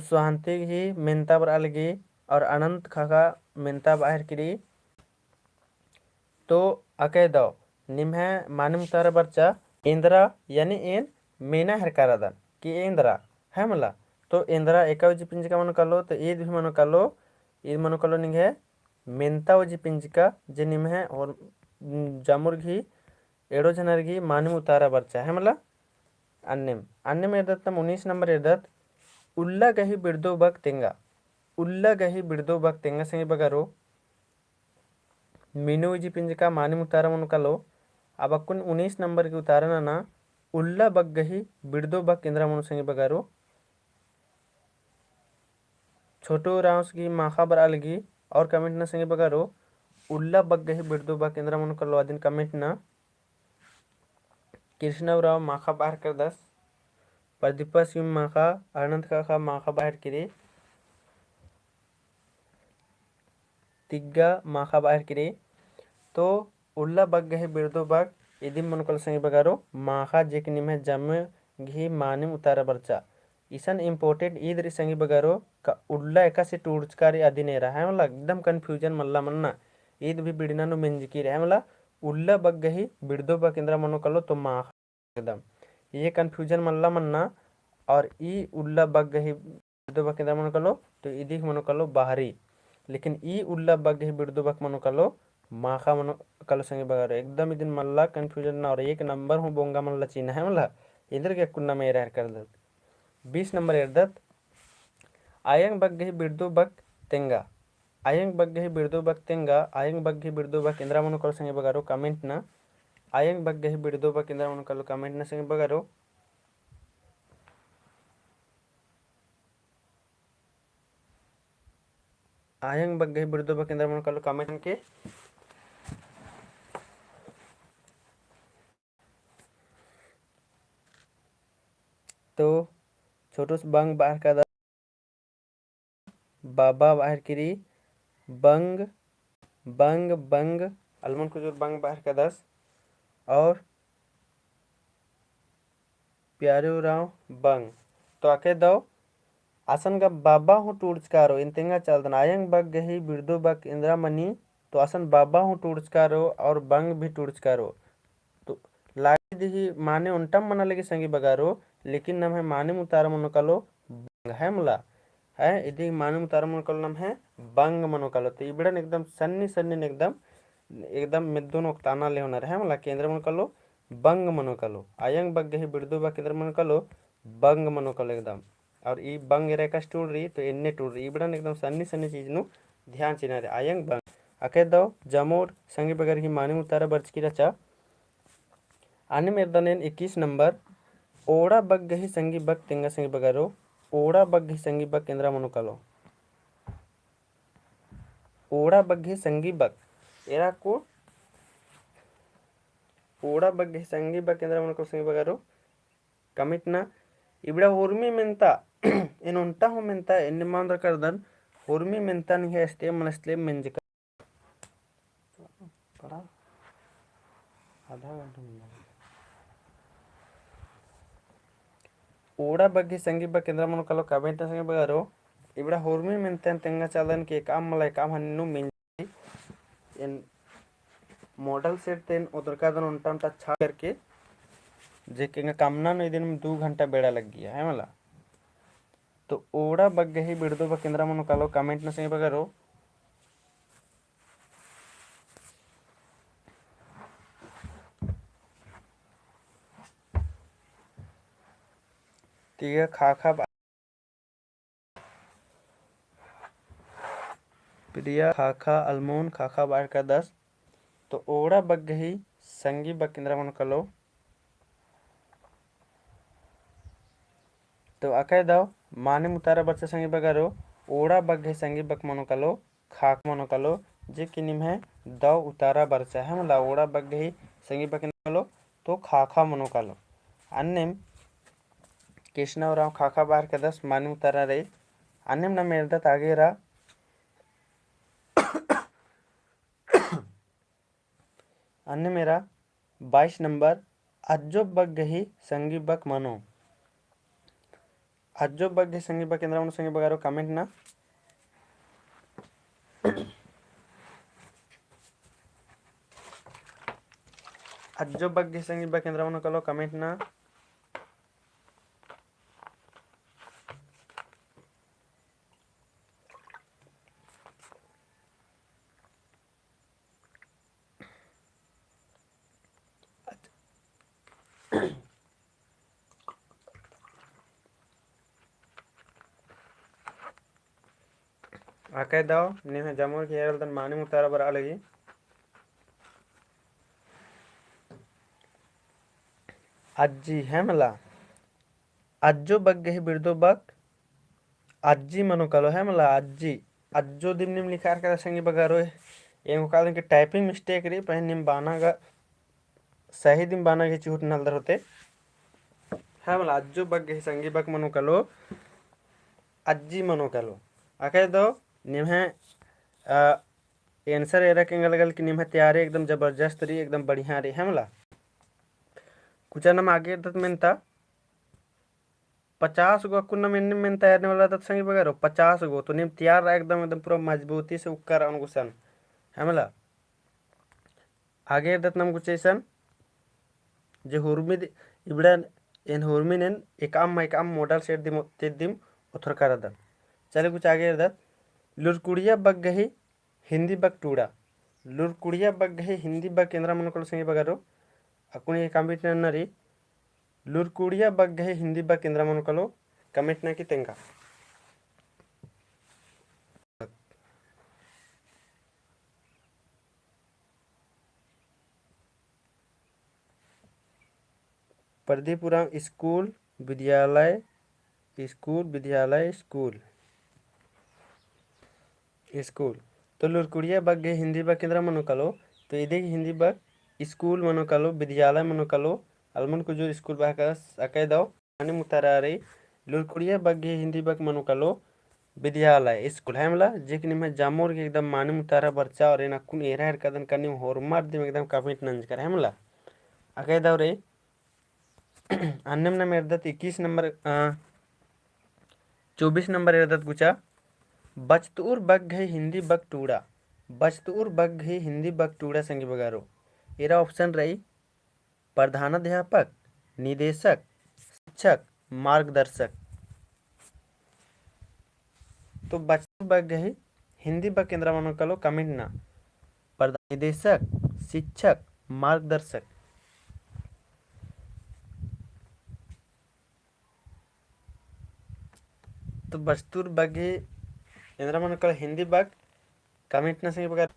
स्वांति गही मेन्ता बरआ लगी और अनंत ख़ाख़ा मेन्ता बअर किरी। तो अकय दव निम्है मानिम उतारा बरचा एन्दरा, यानी एन मेना हेरका रअदन कि एन्दरा है मला। तो एन्दरा एका उजी पिंजका मनो कालो, तो ईद भी मनो कालो, ईद मनो कालो निंग्है मेन्ता उजी पिंजका जे निम्है और जामुर गही एड़ो झनर गही मानिम उतारा बरचा है मला। अन्नेम, अन्नेम एरदत नम उन्नीस नंबर एरदत, उल्ला गही बिड़दो बक तेंगा। उल्ला गही बिड़दो बक तेंगा संगी बगरो। मीनू उजी पिंजका मानिम उतारा मनो कालो। अब अक्कुन उन्नीस नंबर गही उतारा नना, उल्ला बक गही बिड़दो बक एन्दरा मनो संगी बगरो। छोटू उराँवस गही माख़ा बरआ लगी और comment नना संगी बगरो, उल्ला बक गही बिड़दो बक एन्दरा मनो कालो अदिन comment नना। कृष्णा उराँव माख़ा बअर करदस, प्रदीपस गही माख़ा, अनंत ख़ाख़ा माख़ा बअर किरी, तिग्गा माख़ा बअर किरी। तो उल्ला बक गही बिड़दो बक इदिम मनो कालो संगी बगरो माख़ा जे कि निम्है जम्मे गही मानिम उतारा बरचा। इसन important ईद रई संगी बगरो का उल्ला एकासे टूड़चका रई अदिन एरा है मला, एकदम confusion मल्ला मन्ना। ईद भी बिड़ना नू मेंजकी रई है मला, उल्ला बक गही बिड़दो बक एन्दरा मनो कालो तो माख़ा एकदम। ये confusion मल्ला मन्ना। और ई उल्ला बक गही बिड़दो बक एन्दरा मनो कालो, तो इदिक मनो कालो बहरी। लेकिन ई उल्ला बक गही बिड़दो बक मनो कालो माख़ा मनो कालो संगी बगरो। एकदम इदिन मल्ला confusion ना और एक नंबर हूँ बोंगा मल्ला चिन्हा है मला। एन्देरगे अक्कुन नम एरा हेरका रअदत। बीस नंबर एरदत, अयंग बक गही बिड़दो बक तेंगा। अयंग बक गही बिड़दो बक तेंगा, अयंग बक गही बिड़दो बक एन्दरा मनो कालो संगी बगरो comment नना। अयंग बक गही बिड़दो बक एन्दरा मनो कालो comment नना संगी बगरो। अयंग बक गही बिड़दो बक एन्दरा मनो कालो comment नना के। तो छोटूस बंग बअर करदस, बाबा बअर किरी, बंग, बंग, बंग, अलमन कुजूर बंग बअर करदस। और प्यारे उराँव बंग। तो अकय दव असन गा बाबा हूँ टूड़चका रओ, एन तेंगा चालदन, अयंग बक गही बिड़दो बक एन्दरा मनी, तो असन बाबा हूँ टूड़चका रओ और बंग भी टूड़चका रओ। तो लागी दिही माने ओन्टम मना लगी संगी बगरो, लेकिन नम्है मानिम उतारा मनो कालो बंग है मला। है, इदी मानिम उतारा मनो कालो नम्है बंग मनो कालो। तो इबड़न एकदम सन्नी सन्नी एकदम, एकदम मेद्दोन ओक्ताना लेहोनर है मला, कि एन्दरा मनो कालो बंग मनो कालो। अयंग बक गही बिड़दो बक एन्दरा मनो कालो बंग मनो कालो एकदम। और ई बंग एरा एकासे टूड़ रई, तो एन्ने टूड़ रई। इबड़न एकदम सन्नी सन्नी चीज नू ध्यान चिअना रई। अयंग बंग। अकय दव जमोर संगी बगर ही मानिम उतारा बरचकी रहचा। अन्नेम एरदन एन इक्कीस नंबर, ओड़ा बक गही संगी बक तेंगा संगी बगरो, ओड़ा बक गही संगी बक एन्दरा मनो कालो। ओड़ा बक गही संगी बक। एरा को ओड़ा बक गही संगी बक एन्दरा मनो कालो संगी बगरो। Comment नना, इबड़ा होरमी मेन्ता, एन ओन्टा हूँ मेन्ता, एन्ने मांदर करदन, होरमी मेन्ता निंग्है अस्ते मन अस्ते मेंजका। पड़ा? आधा घंटा मिल जाएगा। ओड़ा बक गही संगी बक एन्दरा मनो कालो comment नना संगी बगरो। इबड़ा होरमी मेन्ता एन तेंगा चालदन कि एकअम मला एकअम हन्नू मेंज एन model set तेन ओदरकादन ओन्टा ओन्टा अच्छा करके, जे कि एंगा कमना नू इदिन दू घंटा बेड़ा लग्गिया, है मला। तो ओड़ा बक गही बिड़दो बक एन्दरा मनो कालो comment नना संगी बगरो। तिग्गा ख़ाख़ा बा-, प्रिया ख़ाख़ा, अलमोन ख़ाख़ा बअर करदस। तो ओड़ा बक गही संगी बक एन्दरा मनो कालो। तो अकय दव मानिम उतारा बरचा संगी बगरो, ओड़ा बक गही संगी बक मनो कालो, ख़ाख़ा मनो कालो, जे कि निम्है दव उतारा बरचा है मला, ओड़ा बक गही संगी बक एन्दरा मनो कालो, तो ख़ाख़ा मनो कालो। अन्नेम कृष्णा उराँव ख़ाख़ा बअर करदस मानिम उतारा रई। अन्नेम नम एरदत आगे एरा। अन्नेम एरा बाईस नंबर, अज्जो बक गही संगी बक मनो। अज्जो बग्गे संगी बक एन्द्रा मनो संगी बगारो comment ना। अज्जो बग्गे संगी बक एन्द्रा मनो कलो comment ना। अकय दव निम्है जमोर की एरलदन मानिम उतारा बरआ लगी। अज्जी है मला। अज्जो बग्गे ही बिरदो बक अज्जी मनो कलो है मला, अज्जी। अज्जो दिम निम लिखार करा संगी बगारो। एंगो कादन के typing mistake रई, पहें निम बाना गा सही दिम बाना गे चिहुट नलदर होते। है मला, अज्जो बग्गे ही संगी बक मनो कलो, अज्जी मनो कलो। अकय दव निम्है, अ, answer एरा के एंगा लगल कि निम्है तैयारी एकदम जबरदस्त रई, एकदम बढ़िया रई, है मला। कुछ नम आगे एरदत मेन्ता, पचास गो अक्कुन नम एन्ने मेन्ता एरने वाला रअदत संगी बगारो, पचास गो। तो नीम तैयार रआ एकदम, एकदम पूरा मजबूती से उक्का रआ ओन गुसन, है मला। आगे एरदत नम गुचा इसन, जे हुरमी दि-, इबड़ा एन हुरमी नेन एकअम एकअम model set दिम, ते दिम ओथरका रअदन। चले गुचा आगे एरदत, लुरकुड़िया बग्गे ही हिन्दी बक टूड़ा। लुरकुड़िया बग्गे ही हिन्दी बक एन्द्रा मनो कलो संगी बगारो। अक्कुन ए comment नन्ना रई। लुरकुड़िया बग्गे ही हिन्दी बक एन्द्रा मनो कलो comment ना की तेंगा। परदीपुरम स्कूल, विद्यालय, स्कूल, विद्यालय, स्कूल, स्कूल। तो लुरकुड़िया बग्गे हिन्दी बक एन्द्रा मनो कलो, तो इदी हिन्दी बक स्कूल मनो कलो, विद्यालय मनो कलो, अलमन कुजूर स्कूल बहका अकय दव। मानिम उतारा रई, लुरकुड़िया बग्गे हिन्दी बक मनो कलो विद्यालय, स्कूल, है मला, जे कि निम्है जमोर गे एकदम मानिम उतारा बरचा और एन अक्कुन एरा हेरकादन का निम होरमर दिम एकदम comment नंजकर, है मला। अकय दव रई, अन्नेम नम एरदत इक्कीस नंबर, अ, चौबीस नंबर एरदत गुचा, बचतउर बग्गे ही हिन्दी बक टूड़ा, बचतउर बग्गे ही हिन्दी बक टूड़ा संगी बगारो। एरा option रई, प्रधानाध्यापक, निदेशक, शिक्षक, मार्गदर्शक। तो बचतउर बग्गे ही हिन्दी बक एन्द्रा मनो कलो comment ना। प्रधान, निदेशक, शिक्षक, मार्गदर्शक। तो बचतउर बग्गे एन्द्रा मनो कलो हिन्दी बक comment ना संगी बगारो।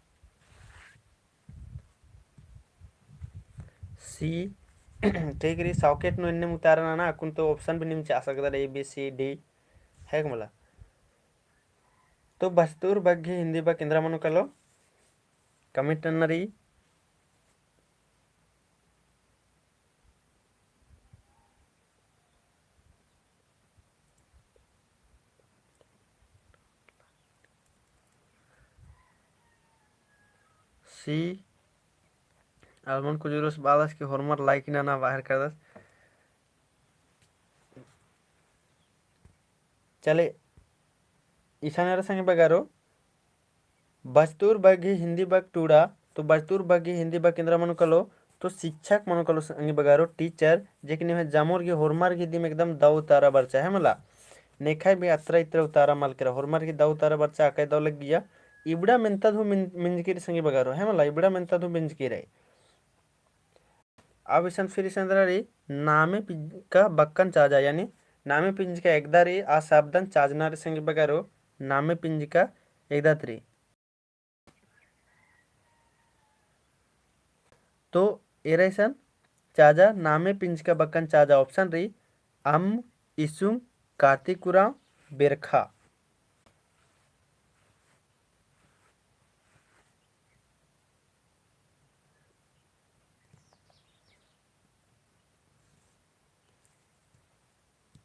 C, ठीक रई, socket नू एन्ने उतारा नना, अक्कुन तो option भी निम चिआ सकदर, A, B, C, D, है का मला। तो बचतउर बग्गे हिन्दी बक एन्द्रा मनो कलो comment नन्ना रई। C, अलमन कुजूर बालस के होरमर like नना बाहर करदस। चले, इसन एरा संगी बगारो, बचतउर बग्गे ही हिन्दी बक टूड़ा, तो बचतउर बग्गे ही हिन्दी बक एन्द्रा मनो कलो, तो शिक्षक मनो कलो संगी बगारो, teacher, जे कि निम्है जमोर गे होरमर गे दिम एकदम दव उतारा बरचा, है मला। नेखय भी अतरा इतरा उतारा मल केरा, होरमर गे दव उतारा बरचा, अकय दव लग्गिया। इबड़ा मेन्तद हूँ मिन-, मिंजकी रई संगी बगारो, है मला, इबड़ा मेन्तद हूँ मिंजकी रई। अब इसन फिर इसन एरा रई, नामे पिंजका बक्कन चाजा, यानी नामे पिंजका एकदा रई, आ शब्दन चाजना रई संगी बगारो, नामे पिंजका एकदा ती रई। तो एरा इसन चाजा, नामे पिंजका बक्कन चाजा option रई, अम्म, इसुंग, कार्तिक उराँव, बेरखा।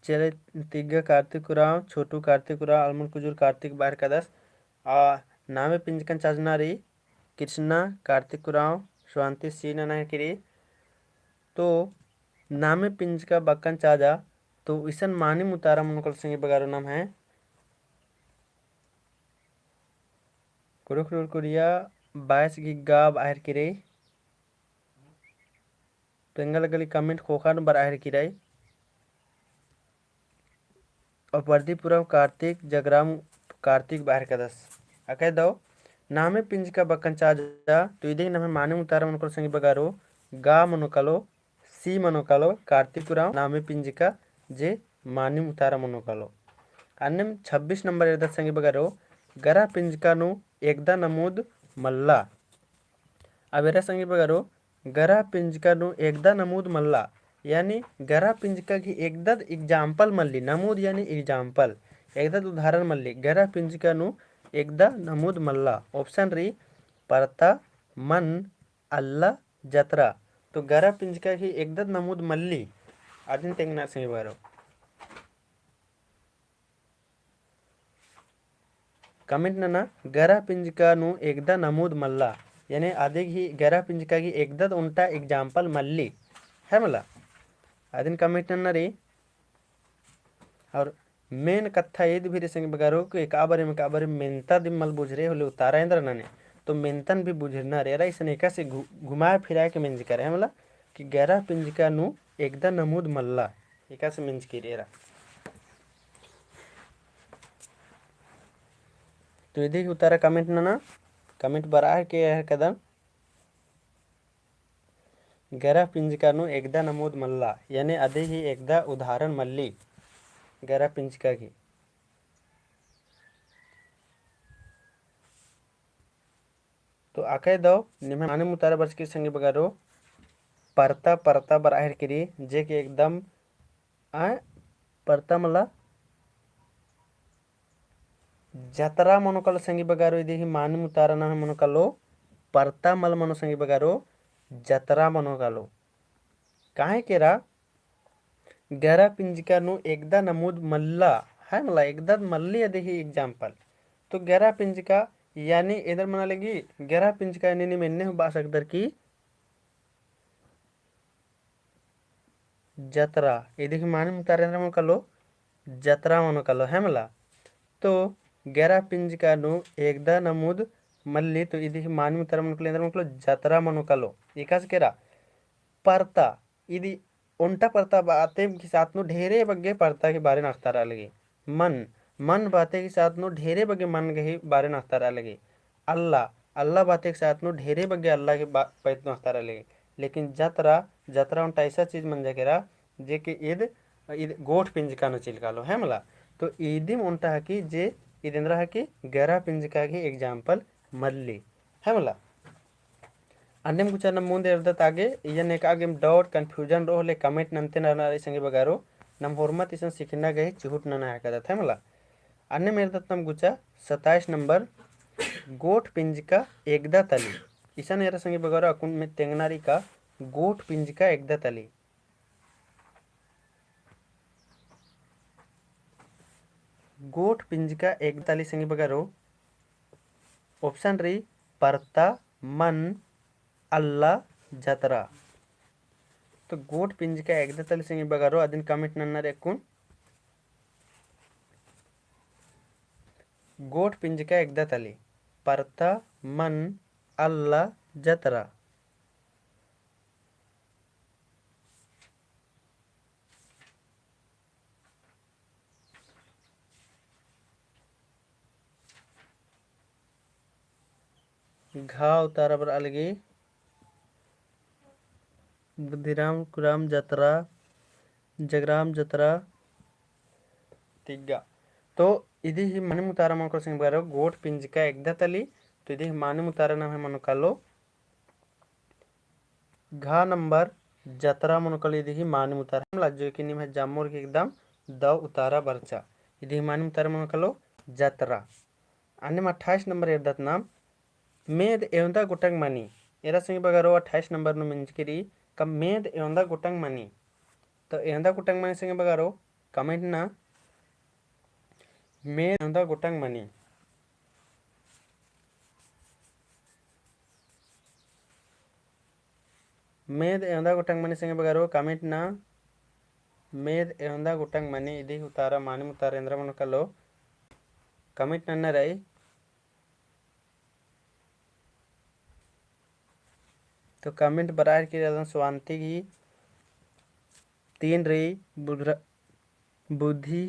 चले, तिग्गा कार्तिक उराँव, छोटू कार्तिक उराँव, अलमन कुजूर कार्तिक बाहर कादस। आ नामे पिंजकन चाजना रई कृष्णा, कार्तिक उराँव, स्वांति सी नना की रई। तो नामे पिंजका बक्कन चाजा, तो इसन मानिम उतारा मनो कालो संगी बगारो नम्है कुँड़ुख़ लूर कुरिया बाईस गही गा ब'अर की रई। तो एंगा लग्गी comment ख़ोख़ा नू बर'अर की रई। और परदीप उराँव कार्तिक, जगराम कार्तिक ब'अर कादस। अकय दव नामे पिंजका बक्कन चाजा, तो इदी गही नम्है मानिम उतारा मनो कालो संगी बगारो, गा मनो कालो, सी मनो कालो, कार्तिक उराँव नामे पिंजका जे मानिम उतारा मनो कालो। अन्नेम छब्बीस नंबर एरदत संगी बगारो, गरा पिंजका नू एकदा नमूद मल्ला। अब एरा संगी बगारो, गरा पिंजका नू एकदा नमूद मल्ला, यानी गरा पिंजका गही एकदा example मल्ली, नमूद यानी example, एकदा उदाहरण मल्ली, गरा पिंजका नू एकदा नमूद मल्ला। Option रई, परता, मन, अल्ला, जतरा। तो गरा पिंजका गही एकदा नमूद मल्ली, अदिन तेंगना संगी बगारो। Comment नना, गरा पिंजका नू एकदा नमूद मल्ला, यानी अदी गही गरा पिंजका गही एकदा ओन्टा example मल्ली, है मला? अदिन comment नना रई। और main कत्था ईद भी रई संगी बगारो कि एका बारी में, एका बारी मेन्ता दिम मल बुझरई होले उतारा एन्दरा नने, तो मेन्तन भी बुझरना रई। एरा इसन एकासे घु-, घुमाय फिराय के मेंजका रई, है मला? कि गरा पिंजका नू एकदा नमूद मल्ला, एकासे मेंजकी रई एरा। तो इदी गही उतारा comment नना, comment बर'अर की रई कदम। गरा पिंजका नू एकदा नमूद मल्ला, यानी अदी गही एकदा उदाहरण मल्ली गरा पिंजका गही। तो अकय दव निम्है मानिम उतारा बरचकी रई संगी बगारो, परता, परता बर'अर की रई, जे कि एकदम आ, परता मला जतरा मनो कालो संगी बगारो, इदी गही मानिम उतारा नम्है मनो कालो, परता मल मनो संगी बगारो, जतरा मनो कालो। काहे केरा, गरा पिंजका नू एकदा नमूद मल्ला, है मला, एकदा मल्ली अदी गही example। तो गरा पिंजका यानी एन्देर मना लगी, गरा पिंजका यानी नीम एन्ने हूँ ब'आ सकदर की जतरा, इदी गही मानिम उतारा एन्देर मनो कालो, जतरा मनो कालो, है मला। तो गरा पिंजका नू एकदा नमूद मल्ली, तो इदी गही मानिम उतारा मनो कालो, एन्देर मनो कालो, जतरा मनो कालो। एकासे केरा, परता, इदी ओन्टा परता ब'अते गही साथ नू ढेरे बग्गे परता गही बारे नू अख़तार'आ लगी। मन, मन ब'अते गही साथ नू ढेरे बग्गे मन गही बारे नू अख़तार'आ लगी। अल्ला, अल्ला ब'अते गही साथ नू ढेरे बग्गे अल्ला गही बा-, पइत नू अख़तार'आ लगी। लेकिन जतरा, जतरा ओन्टा ऐसा चीज मंजा केरा, जे कि ईद, ईद गोठ पिंजका नू चिल कालो, है मला। तो ईदिम ओन्टा हकी जे ईद एन्देर हकी गरा पिंजका गही example मल्ली, है मला। अन्नेम गुचा नम मुन्द एरदत आगे, इयन एका आगे doubt confusion रओ होले comment नन्ते नना रई संगी बगारो, नम होरमत इसन सिखना गही चिहुट नना हेकदत है मला। अन्नेम एरदत नम गुचा सताइस नंबर, गोठ पिंजका एकदा तली। इसन एरा संगी बगारो अक्कुन में तेंगना रई का गोठ पिंजका एकदा तली। गोठ पिंजका एकदा तली संगी बगारो, option रई परता, मन, अल्ला, जतरा। तो गोठ पिंजका एकदा तली संगी बगारो, अदिन comment नन्ना रई अक्कुन। गोठ पिंजका एकदा तली, परता, मन, अल्ला, जतरा। घा उतारा बर'आ लगी, बुद्धिराम कुराम जतरा, जगराम जतरा, तिग्गा। तो इदी ही मानिम उतारा मनो कालो संगी बगारो, गोठ पिंजका एकदा तली, तो इदी ही मानिम उतारा नम्है मनो कालो, घा नंबर जतरा मनो कालो इदी ही मानिम उतारा। हम लज्जो कि निम्है जम्मोर की एकदम दव उतारा बरचा। इदी ही मानिम उतारा मनो कालो जतरा। अन्नेम अट्ठाईस नंबर एरदत नाम, मेद एवंदा गोटंग मनी। एरा संगी बगारो अट्ठाईस नंबर नू मेंजकी रई, का मेद एवंदा गोटंग मनी। तो एवंदा गोटंग मनी संगी बगारो, comment ना, मेद एवंदा गोटंग मनी। मेद एवंदा गोटंग मनी संगी बगारो, comment ना। मेद एवंदा गोटंग मनी, इदी उतारा मानिम उतारा एन्दरा मनो कालो comment नन्ना रई। तो comment बरआ केरा स्वांति गही तीन रई, बुधरा-, बुद्धि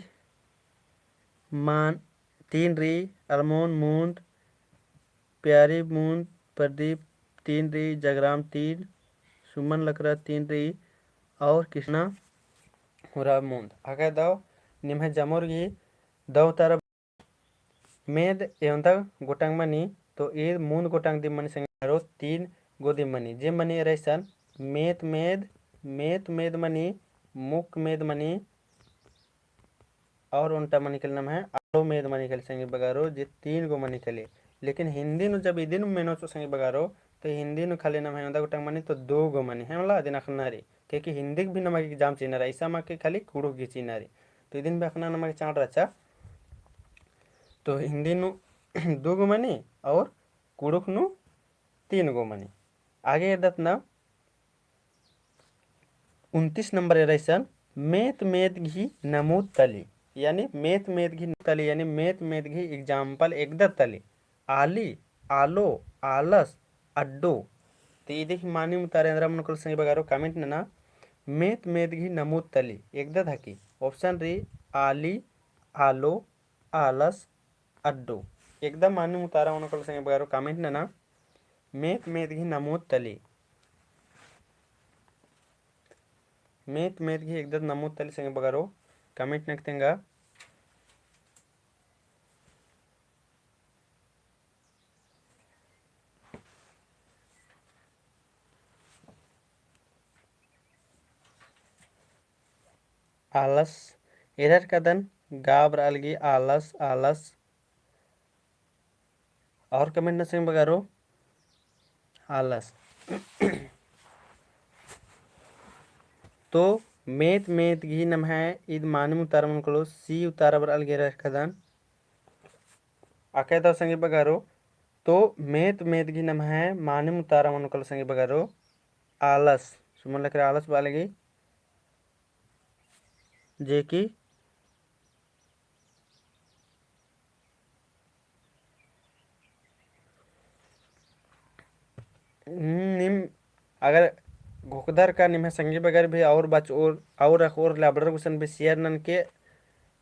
मान तीन रई, अलमोन मुन्द, प्यारी मुन्द, प्रदीप तीन रई, जगराम तीन, सुमन लकरा तीन रई, और कृष्णा उराँव मुन्द। अगर दव निम्है जमोर गही दव उतारा मेद एवंदा गोटंग मनी, तो ईद मुन्द गोटंग दिम मनी संगी बगरो, तीन गो दिम मनी। जे मनी एरा इसन मेत मेद, मेत मेद मनी, मुक मेद मनी, और ओन्टा मनी कली नम्है आलो मेद मनी कली संगी बगरो, जे तीन गो मनी कली। लेकिन हिन्दी नू जब इदिन मेनो चो संगी बगरो, तो हिन्दी नू खाली नम्है एवंदा गोटंग मनी तो दो गो मनी, है मला, अदिन अख़ना रई। क्योंकि हिन्दी भी नमा गे exam चिअना रई, इसन मा गे खाली कुँड़ुख़ गही चिअना रई। तो इदिन भी अख़ना नमा गे चाड़ रहचा। तो हिन्दी नू दो गो मनी और कुँड़ुख़ नू तीन गो मनी। आगे एरदत ना उनतीस नंबर एरा इसन मेत मेत गही नमूद तली, यानी मेत मेत गही तली, यानी मेत मेत गही example एरदत तली। आली, आलो, आलस, अड्डो। तो इदी गही मानिम उतारा एन्दरा मनो कालो संगी बगरो comment नना। मेत मेत गही नमूद तली एरदत हकी। Option रई आली, आलो, आलस, अड्डो। एकदम मानिम उतारा मनो कालो संगी बगरो comment नना। मेत मेत गही नमूद तली। मेत मेत गही एरदत नमूद तली संगी बगरो comment नना तेंगा। आलस, एरर कदन गाब रअल गही आलस, आलस। और comment नना संगी बगरो आलस। तो मेत मेत गही नम्है ईद मानिम उतारा मनो कालो C उतारा बरअल गही एरर कदन। अकय दव संगी बगरो, तो मेत मेत गही नम्है मानिम उतारा मनो कालो संगी बगरो आलस। सुमन लकरा आलस बआ लगी। जे कि हम्म, निम अगर घोखदर का निम्है संगी बगर भी और बचओर, और अख़ओर ले अबड़र गुसन भी share ननके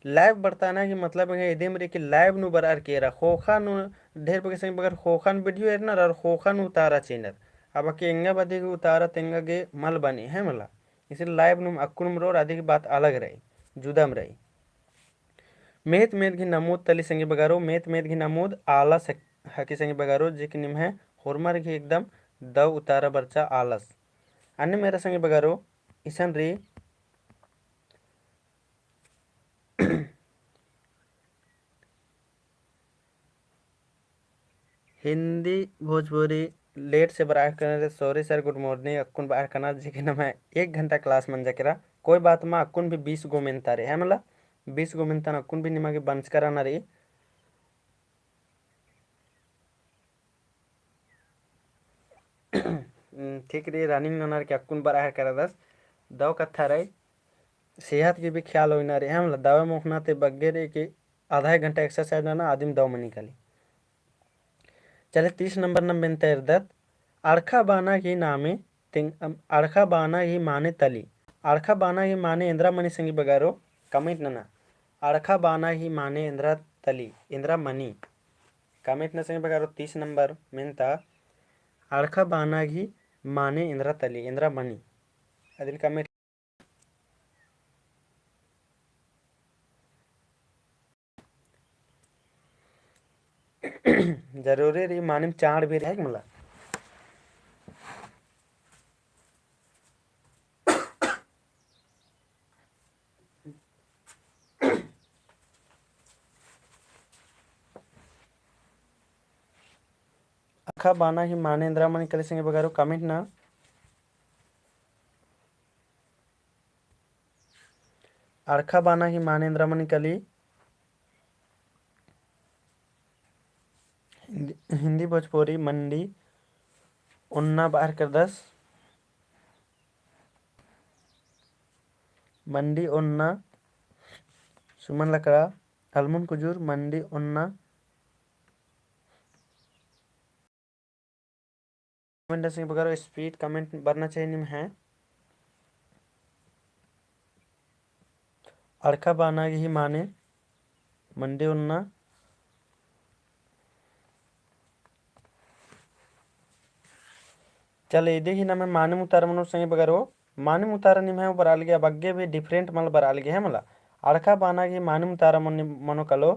live बरताना की मतलब है इदिम रई कि live नू बरअर केरा, ख़ोख़ा नू ढेर बग्गे संगी बगर ख़ोख़ा नू video एरनर और ख़ोख़ा नू उतारा चिअनर। अब अक्के एंगा बदी गे उतारा तेंगा गे मल बनी है मला। इसलिए live नू अक्कुन रओर अदी की बात अलग रई, जुदम रई। मेत मेत गही नमूद तली संगी बगरो, मेत मेत गही नमूद आलस हक-, हकी संगी बगरो, जे कि निम्है होरमर गही एकदम दव उतारा बरचा आलस। अन्नेम एरा संगी बगरो, इसन रई हिंदी, भोजपुरी late से बरआ कना रई, sorry sir, good morning, अक्कुन बरआ कना जे कि नम्है एक घंटा class मंजा केरा, कोई बात मा, अक्कुन भी बीस गो मेन्ता रई, है मला, बीस गो मेन्ता अक्कुन भी निमा गे बंचका रअना रई। ठीक रई, running ननर की अक्कुन बरआ केरा दस, दव कत्था रई, सेहत की भी ख्याल होइना रई, है मला, दव मोख़ना ते बग्गे रई कि आधा एक घंटा exercise नना आदिम दव मनी काली। चले तीस नंबर नम मेन्ता एरदत, अड़खा बाना गही नामे तें-, अम, अड़खा बाना गही माने तली। अड़खा बाना गही माने एन्दरा मनी संगी बगरो comment नना। अड़खा बाना गही माने एन्दरा तली, एन्दरा मनी। Comment नना संगी बगरो तीस नंबर मेन्ता, अड़खा बाना गही माने एन्दरा तली, एन्दरा मनी। अदिन comment जरूरी रई मानिम चाड़ भी रई है कि मला। अड़खा बाना गही माने एन्दरा मनी काली संगी बगरो comment नना। अड़खा बाना गही माने एन्दरा मनी काली। हिंदी, हिंदी भोजपुरी मंडी ओन्ना बअर करदस। मंडी ओन्ना, सुमन लकड़ा, अलमुन कुजूर, मंडी ओन्ना। Comment नना संगी बगरो, speed comment बरना चाहिए निम्है। अड़खा बाना गही माने मंडी ओन्ना। चल, इदी ही नम्है मानिम उतारा मनो संगी बगरो। मानिम उतारा निम्है बरआ लगी, अब अग्गे भी different मल बरआ लगी है मला। अड़खा बाना गही मानिम उतारा मनो, मनो कलो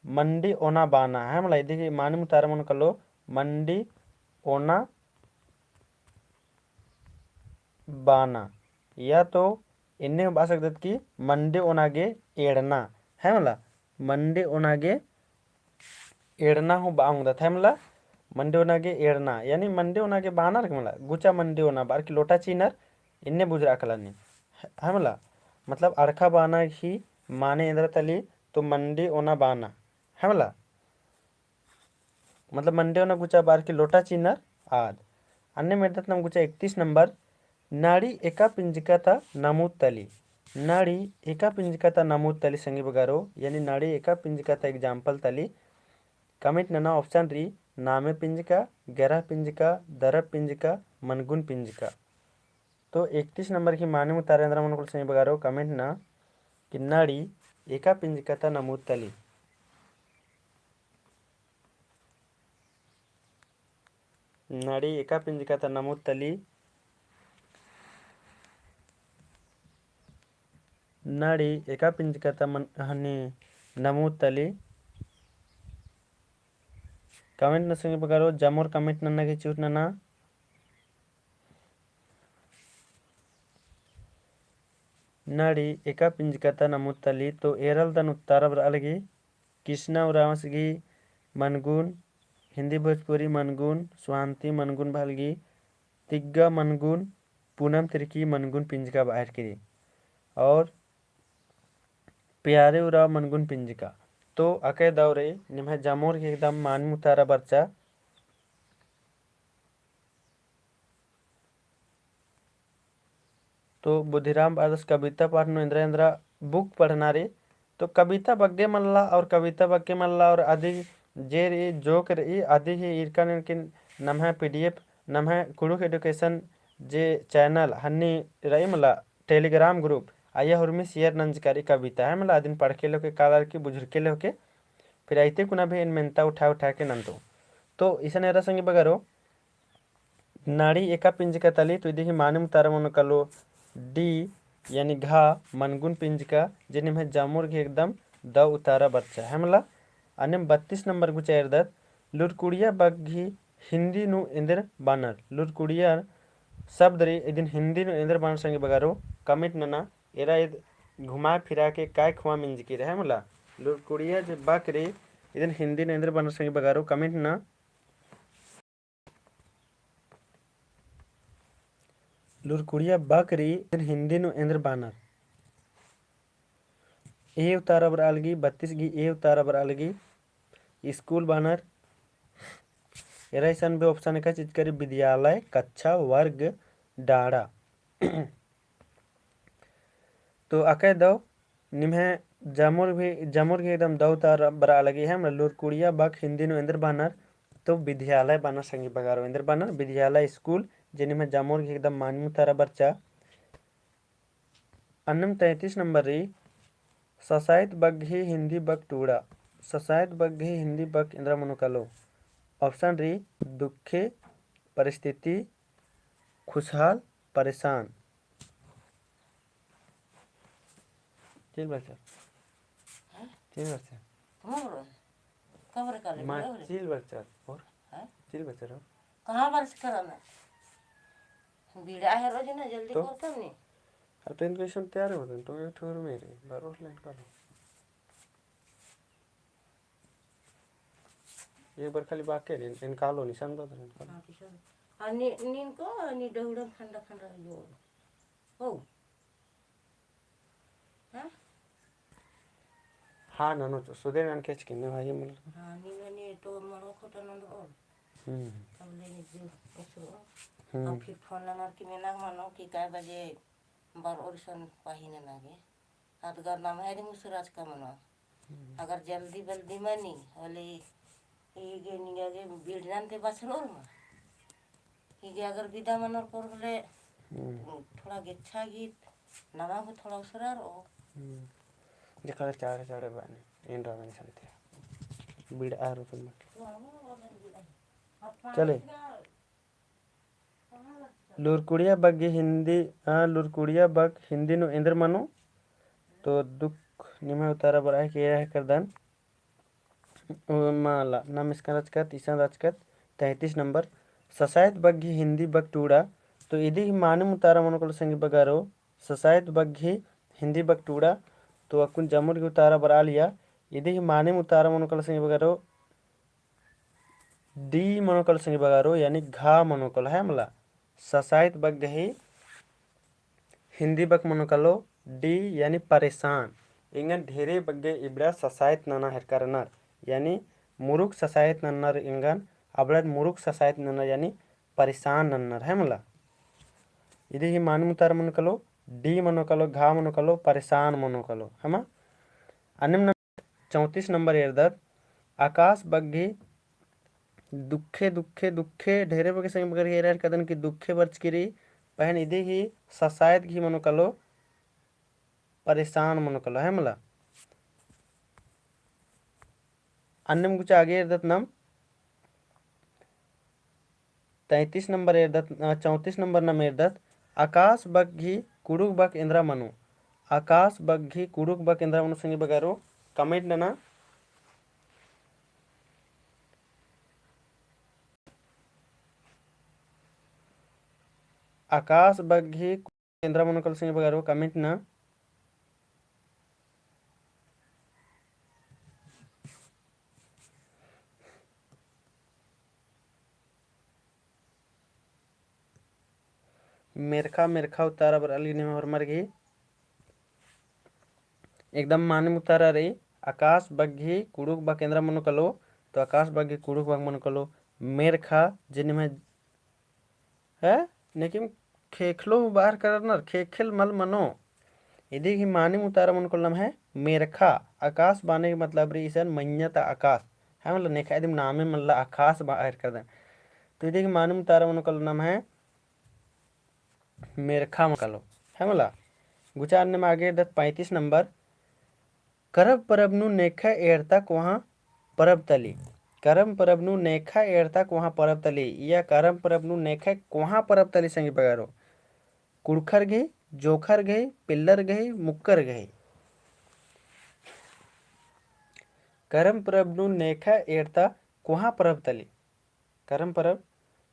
मंडी ओना बाना है मला। इदी गही मानिम उतारा मनो कलो मंडी ओना बाना, या तो एन्ने बआ सकदत कि मंडी ओना गे एड़ना है मला। मंडी ओना गे एड़ना हूँ बआ ओंगदत है मला। मंडी ओना गे एड़ना यानी मंडी ओना गे बानर के मला, गुचा मंडी ओना बअर की लोटा चिअनर, एन्ने बुझुरआ कला नी है मला। मतलब अड़खा बाना ही माने एन्दरा तली तो मंडी ओना बाना है मला। मतलब मंडी ओना गुचा बअर की लोटा चिअनर आद। अन्नेम एरदत नाम गुचा इकतीस नंबर, नाड़ी एका पिंजका ता नमूद तली। नाड़ी एका पिंजका ता नमूद तली संगी बगरो, यानी नाड़ी एका पिंजका ता example तली। Comment नना, option रई, नामे पिंजका, गरह पिंजका, दरब पिंजका, मनगुन पिंजका। तो इकतीस नंबर की मानिम उतारा एन्दरा मनो कलो संगी बगरो, comment नना कि नाड़ी एका पिंजका ता नमूद तली। नाड़ी एका पिंजका ता नमूद तली। नाड़ी एका पिंजका ता मन-, हनी नमूद तली। Comment नना संगी बगरो, जमोर comment नना गे चिहुट नना। नाड़ी एका पिंजका ता नमूद तली, तो एरालदन उत्तारा बरआ लगी। कृष्णा उराँवस गही मनगुन, हिंदी भोजपुरी मनगुन, स्वांति मनगुन बआ लगी, तिग्गा मनगुन, पूनम तिर्की मनगुन पिंजका बअर की रई। और प्यारे उराँव मनगुन पिंजका। तो अकय दव रई, निम्है जमोर गही एकदम मानिम उतारा बरचा। तो बुधिराम बादस कविता पाठ नू एन्दरा एन्दरा book पढ़ना रई। तो कविता बग्गे मल्ला और कविता बग्गे मल्ला और अदी जे रई, जोक रई, अदी ही ईरका ननकिन नम्है PDF, नम्है कुँड़ुख़ education जे channel हन्नी रई मला Telegram group, अइय्या हुरमी share नंजका रई कविता है मला, अदिन पढ़के लेके कालर की बुझुरके लेके, फिर अइते कुना भी एन मेन्ता उठा उठा के नंदो। तो इसन एरा संगी बगरो, नाड़ी एका पिंजका तली, तो इदी ही मानिम उतारा मनो कलो D, यानी घा, मनगुन पिंजका, जे निम्है जमोर गही एकदम दव उतारा बरचा है मला। अन्नेम बत्तीस नंबर गुचा एरदत, लुरकुड़िया बक गही हिंदी नू एन्देर बानर। लुरकुड़िया शब्द रई, इदिन हिंदी नू एन्देर बानर संगी बगरो, comment नना, एरा ईद घुमा फिरा के काय खुआ मिंजकी रई है मला। लुरकुड़िया जे बक रई, इदिन हिंदी नू एन्देर बानर संगी बगरो, comment नना। लुरकुड़िया बक रई, इदिन हिंदी नू एन्देर बानर। A उतारा बरआ लगी, बत्तीस गही A उतारा बरआ लगी, स्कूल बानर। एरा इसन भी option एका चिचका रई, विद्यालय, कक्षा, वर्ग, डाड़ा। तो अकय दव निम्है जमोर भी, जमोर गही एकदम दव उतारा बरआ लगी है मला, लुरकुड़िया बक हिंदी नू एन्देर बानर, तो विद्यालय बानर संगी बगरो, एन्देर बानर विद्यालय स्कूल, जे निम्है जमोर गही एकदम मानिम उतारा बरचा। अन्नेम तैंतीस नंबर रई, ससाइत बक गही हिंदी बक टूड़ा। ससाइत बक गही हिंदी बक एन्दरा मनो कलो। Option रई, दुखे, परिस्थिति, खुशहाल, परेशान। चिल बच्चा। हाँ? चिल बच्चा। कहाँ बोल रहे हैं? कब रे काले माँ बोल रहे? चिल बच्चा। और? हाँ? चिल बच्चा रहो। कहाँ बरस करना? बीड़ा है रोज ना, जल्दी तो? करता नहीं। अब तो इनको इसन तैयार होते हैं, तो ये ठोर मेरे, बार उठ लें, निकालो। एक बार खाली बाकी है, इन-, इनकालो, निशान दो, इनकालो। हाँ, निशान। और नी-, नीन को, नी डहुड़ा खंडा खंडा जोड़। ओ। हाँ? हाँ, ननो चो, सुधे नन केच किन्ने भाई मल। हाँ, नी, नी, नी, तो मनो खोटा नंद और। हम्म। तब ले नी जो, उसरो। हम्म। और फिर फोन नंबर की मेना मानो कि कै बजे बरओर इसन पाही नना गे। अदगर नम्है दिम उसराचका मनो। हम्म। अगर जल्दी बल्दी मनी, होले ई गे निंगा गे बिड़नन ते बछरोर मा। ई गे अगर बिदा मनोर पोर होले, हम्म। थोड़ा गेच्छा गही, नमा गे थोड़ा उसरारओ। हम्म। देखा चाड़े चाड़े बानी, एन रावण संते। बिड़आ रुपन मत। चले। लुरकुड़िया बग्गी हिंदी, हाँ, लुरकुड़िया बग हिंदी नू एन्देर मनो, तो दुख निम्है उतारा बरआ है के है करदन। मला, नाम इसका रचकत, इसन रचकत, तैंतीस नंबर, ससायत बग्गी हिंदी बग टूड़ा, तो इदी ही मानिम उतारा मनो कलो संगी बगारो, ससायत बग्गी हिंदी बग टूड़ा, तो अक्कुन जमुर गही उतारा बरआ लिया, इदी ही मानिम उतारा मनो कलो संगी बगारो, D मनो कलो संगी बगारो, यानी घा मनो कलो है मला। ससाइत बग्गे ही हिंदी बक मनो कलो D यानी परेशान। एंगन ढेरे बग्गे इबड़ा ससाइत नना हेरका रनर, यानी मुरुख ससाइत नन्नर एंगन, अबड़न मुरुख ससाइत नन्नर यानी परेशान नन्नर है मला। इदी ही मानिम उतारा मनो कलो, D मनो कलो, घा मनो कलो, परेशान मनो कलो, है मा? अन्नेम चौंतीस नंबर एरदत, आकाश बग्गी दुखे, दुखे, दुखे, ढेरे बग्गे संगी बगर एरर कदन की दुखे बरचकी रई, पहें इदी ही ससायत गही मनो कलो, परेशान मनो कलो, है मला। अन्नेम गुचा आगे एरदत नम, तैंतीस नंबर एरदत, अ, चौंतीस नंबर नम एरदत, आकाश बग्गी कुँड़ुख़ बक एन्दरा मनो। आकाश बग्गी कुँड़ुख़ बक एन्दरा मनो संगी बगारो comment नना। आकाश बग्गी एन्दरा मनो कलो संगी बगारो comment नना। मेरखा, मेरखा उतारा बरआ लगी निम्है होरमर गही। एकदम मानिम उतारा रई। आकाश बग्गी कुँड़ुख़ बक एन्दरा मनो कलो, तो आकाश बग्गी कुँड़ुख़ बक मनो कलो। मेरखा जे निम्है है, नेकिम खेखलो हूँ बअर करनर, खेखेल मल मनो। इदी ही मानिम उतारा मनो कलो नम्है मेरखा। आकाश बाने के मतलब रई इसन मइय्याँ ता आकाश। है मला, नेखा इदिम नामे मल्ला आकाश बअर करदन। तो इदी ही मानिम उतारा मनो कलो नम्है मेरखा मनो कलो। है मला, गुचा अन्नेम आगे एरदत पैंतीस नंबर। करम परब नू नेखा एड़ता कोहाँ परब तली। करम परब नू नेखा एड़ता कोहाँ परब तली। इया करम परब नू नेखा कोहाँ परब तली संगी बगारो। कुँड़ुख़र गही, जोंख़र गही, पेल्लर गही, मुक्कर गही। करम परब नू नेखा एड़ता कोहाँ परब तली। करम परब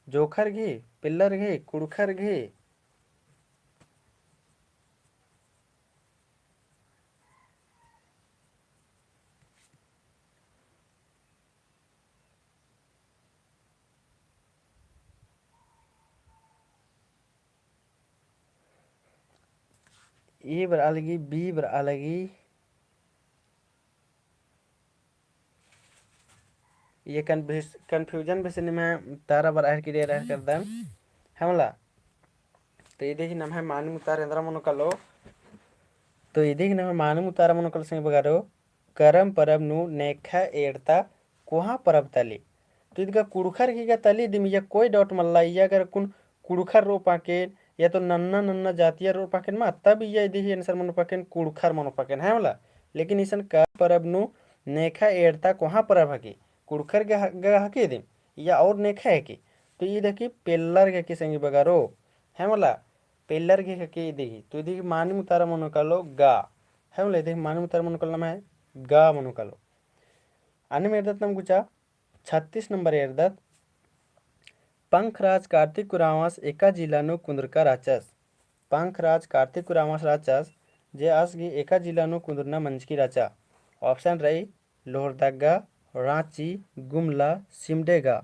जोंख़र गही, पेल्लर गही, कुँड़ुख़र गही। ई बरआ लगी, B बरआ लगी। ये कन्फ्यूज-, confusion बेसे निम्है तारा बरआ हेरकी डेरा हेरकर दन, है मला। तो इदी ही नम्है मानिम उतारा एन्दरा मनो कलो। तो इदी ही नम्है मानिम उतारा मनो कलो संगी बगारो, करम परब नू नेखा एड़ता कोहाँ परब तली। तो इदगा कुँड़ुख़र गही गा तली दिम, इया कोई doubt मल्ला, इया अगर कुन कुँड़ुख़र रओ पाकेन, या तो नन्ना नन्ना जातियर रओ पाकेन मा, तब इया इदी ही answer मनो पाकेन, कुँड़ुख़र मनो पाकेन, है मला। लेकिन इसन करम परब नू नेखा एड़ता कोहाँ परब हकी, कुँड़ुख़र गा ह-, गा हकी दिम, इया और नेखा हकी। तो इद हकी पेल्लर गही हकी संगी बगारो, है मला, पेल्लर गही हकी इदी ही। तो इदी ही मानिम उतारा मनो कलो गा, है मला, इदी ही मानिम उतारा मनो कलो नम्है गा मनो कलो। अन्नेम एरदत नम गुचा, छत्तीस नंबर एरदत, पंखराज कार्तिक उराँवस एका जिला नू कुन्दुरका राचस। पंखराज कार्तिक उराँवस राचस, जे आस गही एका जिला नू कुन्दुरना मंजकी राचा। Option रई, लोहरदगा, राँची, गुमला, सिमडेगा।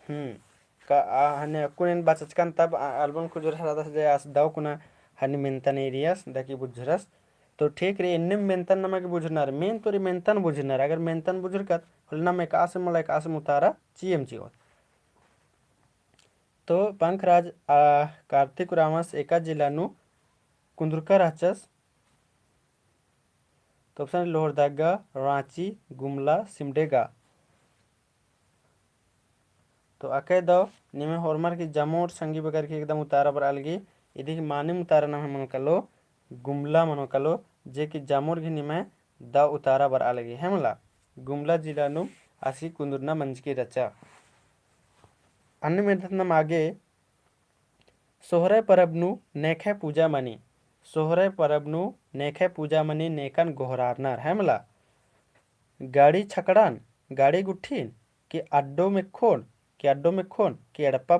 हम्म। का, आ, हने अक्कुन एन बचचकन तब, आ, आलबन खुजुर हरादस जे आस दव कुना हने मेन्तन एरियस, दकी बुझुरस। तो ठीक रई, एन्नेम मेन्तन नमा गे बुझुरनर, मेन तो रई मेन्तन बुझुरनर, अगर मेन्तन बुझुरकत, होले नम एकासे मला एकासे उतारा चिएम चिओत। तो पंखराज, आ, कार्तिक उराँवस एका जिला नू कुन्दुरका रहचस? तो option लोहरदगा, राँची, गुमला, सिमडेगा। तो अकय दव निम्है होरमर की जमोर संगी बगर की एकदम उतारा बरआ लगी। इदी की मानिम उतारा नम्है मनो कालो गुमला मनो कालो, जे कि जमोर गही निम्है दव उतारा बरआ लगी। है मला, गुमला जिला नू आसी कुन्दुरना मंजकी रहचा। अन्नेम एरदत नाम आगे, सोहराय परब नू नेखय पूजा मनी। सोहराय परब नू नेखय पूजा मनी, नेकन गोहरारनर। है मला, गाड़ी छकड़न, गाड़ी गुट्ठिन, कि अड्डो मेक्खोन, कि अड्डो मेक्खोन, कि एड़पा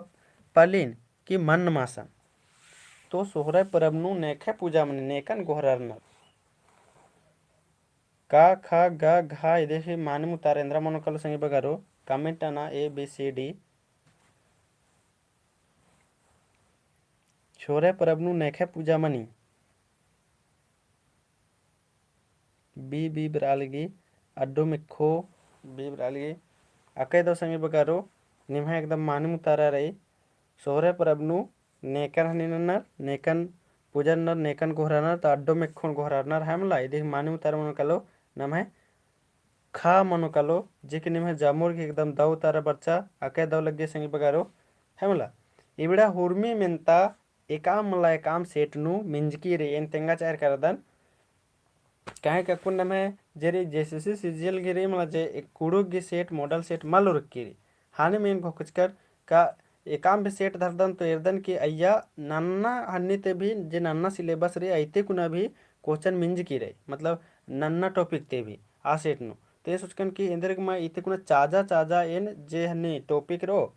पलिन, कि मन्न मासन। तो सोहराय परब नू नेखय पूजा मनी, नेकन गोहरारनर। का, ख, ग, घ, इदी ही मानिम उतारा एन्दरा मनो कालो संगी बगरो, comment नना A, B, C, D। सोहराय परब नू नेखय पूजा मनी। B, B बरआ लगी, अड्डो मेक्खो, B बरआ लगी। अकय दव संगी बगरो, निम्है एकदम मानिम उतारा रई। सोहराय परब नू नेकन हनी नन्नर, नेकन पूजा नन्नर, नेकन गोहरारनर, तो अड्डो मेक्खोन गोहरारनर। है मला, इदी ही मानिम उतारा मनो कालो, नम्है ख मनो कालो, जे कि निम्है जमोर गही एकदम दव उतारा बरचा। अकय दव लग्गी संगी बगरो। है मला, इबड़ा हुरमी मेन्ता एकअम मला एकअम set नू मिंजकी रई, एन तेंगा चार करदन। काहे कि अक्कुन नम्है जे रई JSSC CGL गही रई मला, जे कुँड़ुख़ गही set, model set मल उरखकी रई। हाने मेन घोखचकर का एकअम भी set धरदन तो एरदन कि अइय्या नन्ना हन्नी ते भी जे नन्ना syllabus रई अइते कुना भी question मिंजकी रई, मतलब नन्ना topic ते भी आ set नू। तो एन सोचकन कि एन्देरगे मा इते कुना चाजा चाजा एन जे हन्नी topic रओ,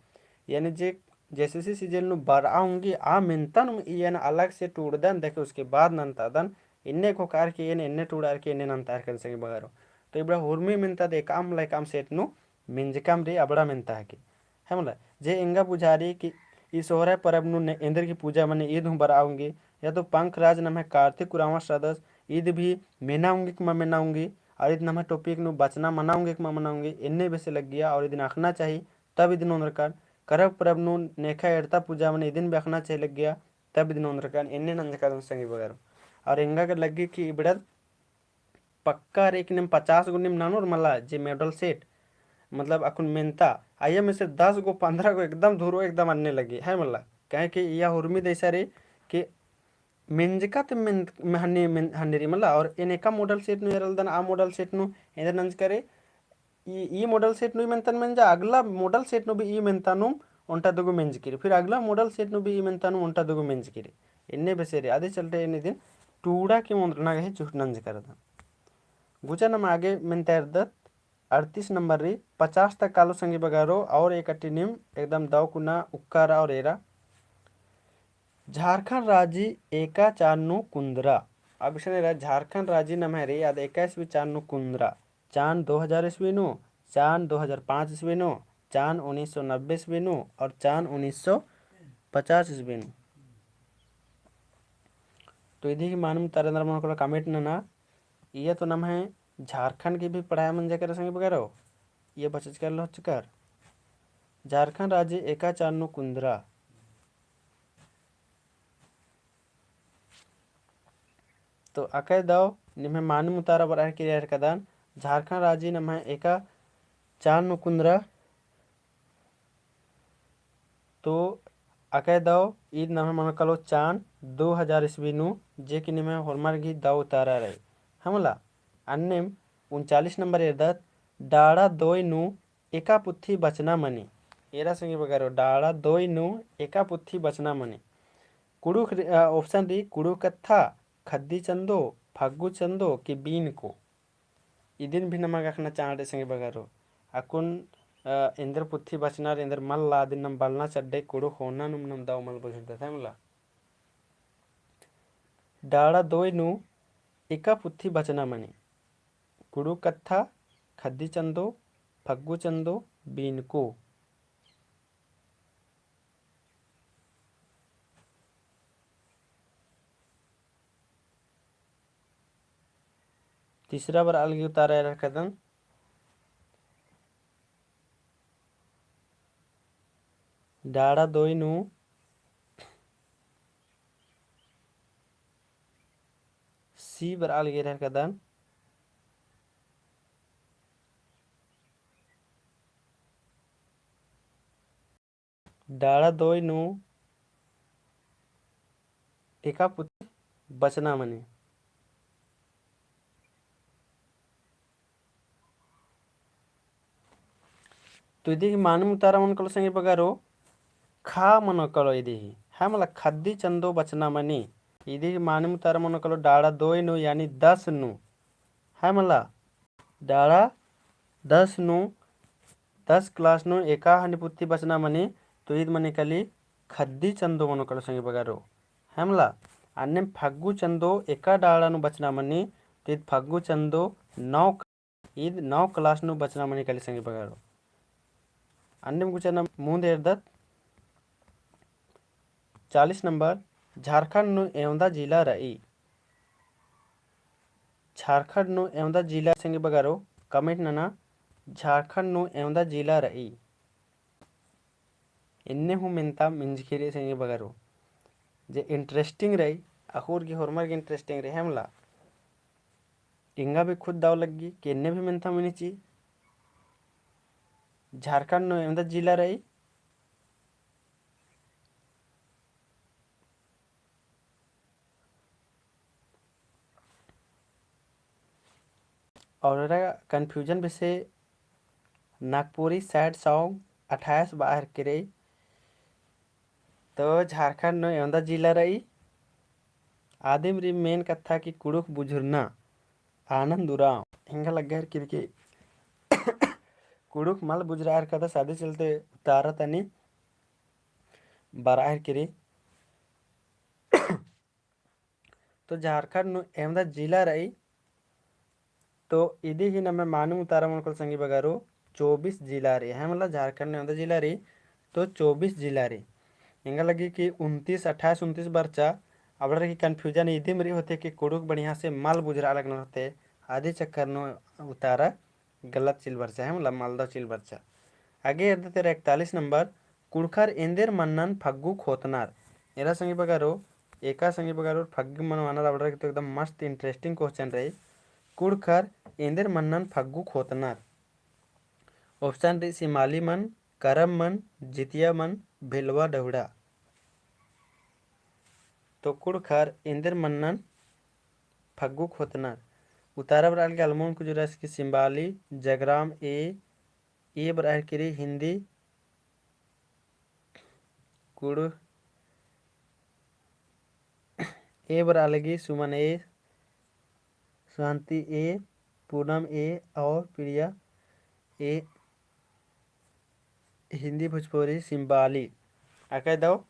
यानी जे JSSC CGL नू बरआ ओंगी आ मेन्ता नू एन अलग से टूड़दन, देखे उसके बाद नन्तादन। एन्ने घोखार के एन एन्ने टूड़ार के एन्ने नन्तार के संगी बगरो। तो इबड़ा हुरमी मेन्ता दे एकअम मला एकअम set नू मिंजकम रई अबड़ा मेन्ता हके। है मला, जे एंगा बुझारी कि ई सोहराय परब नू ने-, एन्देरगे पूजा मनी, ईद हूँ बरआ ओंगी, या तो पंखराज नम्है कार्तिक उराँवस रअदस, ईद भी मेना ओंगी कि मा मेना ओंगी, और ईद नम्है topic नू बचना मना ओंगी कि मा मना ओंगी, एन्ने बेसे लग्गिया, और इदिन अख़ना चाही, तब इदिन ओन्द्रकन। करब परब नू नेखा एड़ता पूजा मनी, इदिन भी अख़ना चाही लग्गिया, तब इदिन ओन्द्रकन, एन्ने नंजकादन संगी बगरो। और एंगा गे लग्गी कि इबड़द पक्का रई कि नीम पचास गो नीम ननोर मला जे model set, मतलब अक्कुन मेन्ता, अइय्या में से दस गो, पन्द्रह गो एकदम धुरो, एकदम अन्ने लग्गी, है मला। काहे कि इय्या हुरमी दइसा रई कि मेंजका ते मेन-, हन्नी, मेन-, हन्नी रई मला, और एन एका model set नू एरलदन, आ model set नू एन्देर नंजका रई, ई, ई model set नू ई मेन्तन मेंजा, अगला model set नू भी ई मेन्ता नू ओन्टा दुगो मेंजकी रई, फिर अगला model set नू भी ई मेन्ता नू ओन्टा दुगो मेंजकी रई। एन्ने बेसे रई, अदी चलते एन इदिन टूड़ा के ओन्द्रना गही चुहट नंजका रअदन। गुचा नम आगे मेन्ता एरदत अड़तीस नंबर रई, पचास तक कालो संगी बगरो, और एकट्ठी नीम एकदम दव कुना उक्का रआ और एरा। झारखंड राजी एका चान नू कुन्दरा। अब इसन एरा झारखंड राजी नम्है रई, आद एका ईस्वी चान नू कुन्दरा। चान दो हजार ईस्वी नू, चान दो हजार पाँच ईस्वी नू, चान उन्नीस सौ नब्बे ईस्वी नू और चान उन्नीस सौ पचास ईस्वी नू। तो इदी ही मानिम उतारा एन्दरा मनो कालो comment नना। इय्या तो नम्है झारखंड की भी पढ़ाई मंजा केरा संगी बगरो। इय्या बचचकर लोचकर। झारखंड राजी एका चान नू कुन्दरा। तो अकय दव निम्है मानिम उतारा बरआ केरा एरकदन, झारखंड राजी नम्है एका चान नू कुन्दरा। तो अकय दव ईद नम्है मनो कालो चान दो हजार ईस्वी नू, जे कि निम्है होरमर गही दव उतारा रई। है मला, अन्नेम उनचालीस नंबर एरदत, डाड़ा दोय नू एका पुथी बचना मनी। एरा संगी बगरो, डाड़ा दोय नू एका पुथी बचना मनी। कुँड़ुख़ रि-, अ, option रई, कुँड़ुख़ कत्था, खद्दी चंदो, फग्गु चंदो कि बीनको। इदिन भी नमा गे अख़ना चाड़ रई संगी बगरो। अक्कुन, अ, एन्देर पुथी बचनर, एन्देर मल्ला, अदिन नम बलना चड्डे कुँड़ुख़ होना नुम नम दव मल बुझुरदत है मला। डाड़ा दोय नू एका पुथी बचना मनी। कुँड़ुख़ कत्था, खद्दी चंदो, फग्गु चंदो, बीनको। तीसरा बरआ लगी उतारा एरा एरकदन। डाड़ा दोय नू C बरआ लगी रहर कदन। डाड़ा दोय नू एका पुथी बचना मनी। तो इदी ही मानिम उतारा मनो कालो संगी बगरो, खा मनो कालो इदी ही। है मला खद्दी चंदो बचना मनी। इदी ही मानिम उतारा मनो कालो डाड़ा दोय नू यानी दस नू। है मला डाड़ा दस नू, दस class नू एका हनी पुथी बचना मनी, तो ईद मनी काली खद्दी चंदो मनो कालो संगी बगरो। है मला अन्नेम फग्गु चंदो एका डाड़ा नू बचना मनी, तो ईद फग्गु चंदो नौ ईद नौ class नू बचना मनी काली संगी बगरो। अन्नेम गुचना मुन्द एरदत चालीस नंबर, झारखंड नू एवंदा जिला रई। झारखंड नू एवंदा जिला संगी बगरो, comment नना, झारखंड नू एवंदा जिला रई। एन्ने हूँ मेन्ता मिंजकी रई संगी बगरो। जे interesting रई, अखुर की होरमर की interesting रई, है मला। एंगा भी खुद दव लग्गी कि एन्ने भी मेन्ता मिनी ची। झारखंड नू एवंदा जिला रई। और एरा confusion बेसे नागपुरी sad song अठाईस बरआ हेलरकी रई। तो झारखंड नू एवंदा जिला रई। आदिम रई main कत्था कि कुँड़ुख़ बुझुरना आनंद उराँव। एंगा लग्गा हेलरकी रई कि कुँड़ुख़ मल बुझुरआ हेलरकदस, अदी चलते उतारा तनी बरआ हेलरकी रई। तो झारखंड नू एवंदा जिला रई। तो इदी ही नम्है मानिम उतारा मनो कालो संगी बगरो चौबीस जिला रई। है मला झारखंड नू एवंदा जिला रई, तो चौबीस जिला रई। एंगा लग्गी कि उनतीस, अठाईस, उनतीस बरचा, अबड़ार की confusion इदिम रई होते कि कुँड़ुख़ बढ़िया से मल बुझुरआ लगनर होते, अदी चक्कर नू उतारा गलत चिल बरचा, है मला मलदव चिल बरचा। आगे एरदत एरा इकतालीस नंबर, कुँड़ुख़र एन्देर मन्नन फग्गु खोतनर। एरा संगी बगरो, एका संगी बगरो फग्गु मल मन्नर अबड़ार की तो एकदम मस्त interesting question रई। कुँड़ुख़र एन्देर मन्नन फग्गु खोतनर। Option रई सिमाली मन, करम मन, जितिया मन, भेलवा डहुड़ा। तो कुँड़ुख़र एन्देर मन्नन फग्गु खोतनर। उतारा बरआ लगी अलमोन कुजूरस की सिम्बाली, जगराम A, A बरआ हेलरकी रई हिन्दी, कुँड़ुख़ A बरआ लगी सुमन A, शांति A, पूनम A और प्रिया A। हिन्दी भोजपुरी सिम्बाली। अकय दव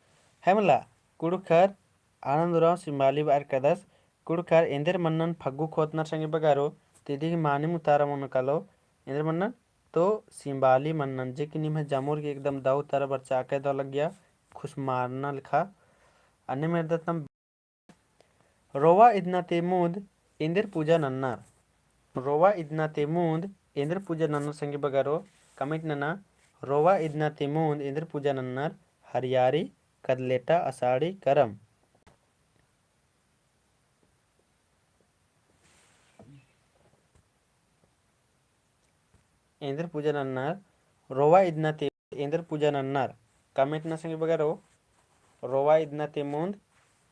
है मला कुँड़ुख़र आनंद उराँव सिम्बाली बरआ हेलरकदस। कुँड़ुख़र एन्देर मन्नन फग्गु खोतनर संगी बगरो, तो इदी ही मानिम उतारा मनो कालो एन्देर मन्नन तो सिम्बाली मन्नन, जे कि निम्है जमोर की एकदम दव उतारा बरचा। अकय दव लग्गिया खुसमारना लेखा। अन्नेम एरदत नाम रोवा इदना ती मुन्द एन्देर पूजा नन्नर। रोवा इदना ती मुन्द एन्देर पूजा नन्नर संगी बगरो comment नना। रोवा इदना ती मुन्द एन्देर पूजा नन्नर, हरियारी, कदलेटा, असाड़ी, करम। एन्देर पूजा नन्नर, रोवा इदना ती एन्देर पूजा नन्नर। Comment नना संगी बगरो, रोवा इदना ती मुन्द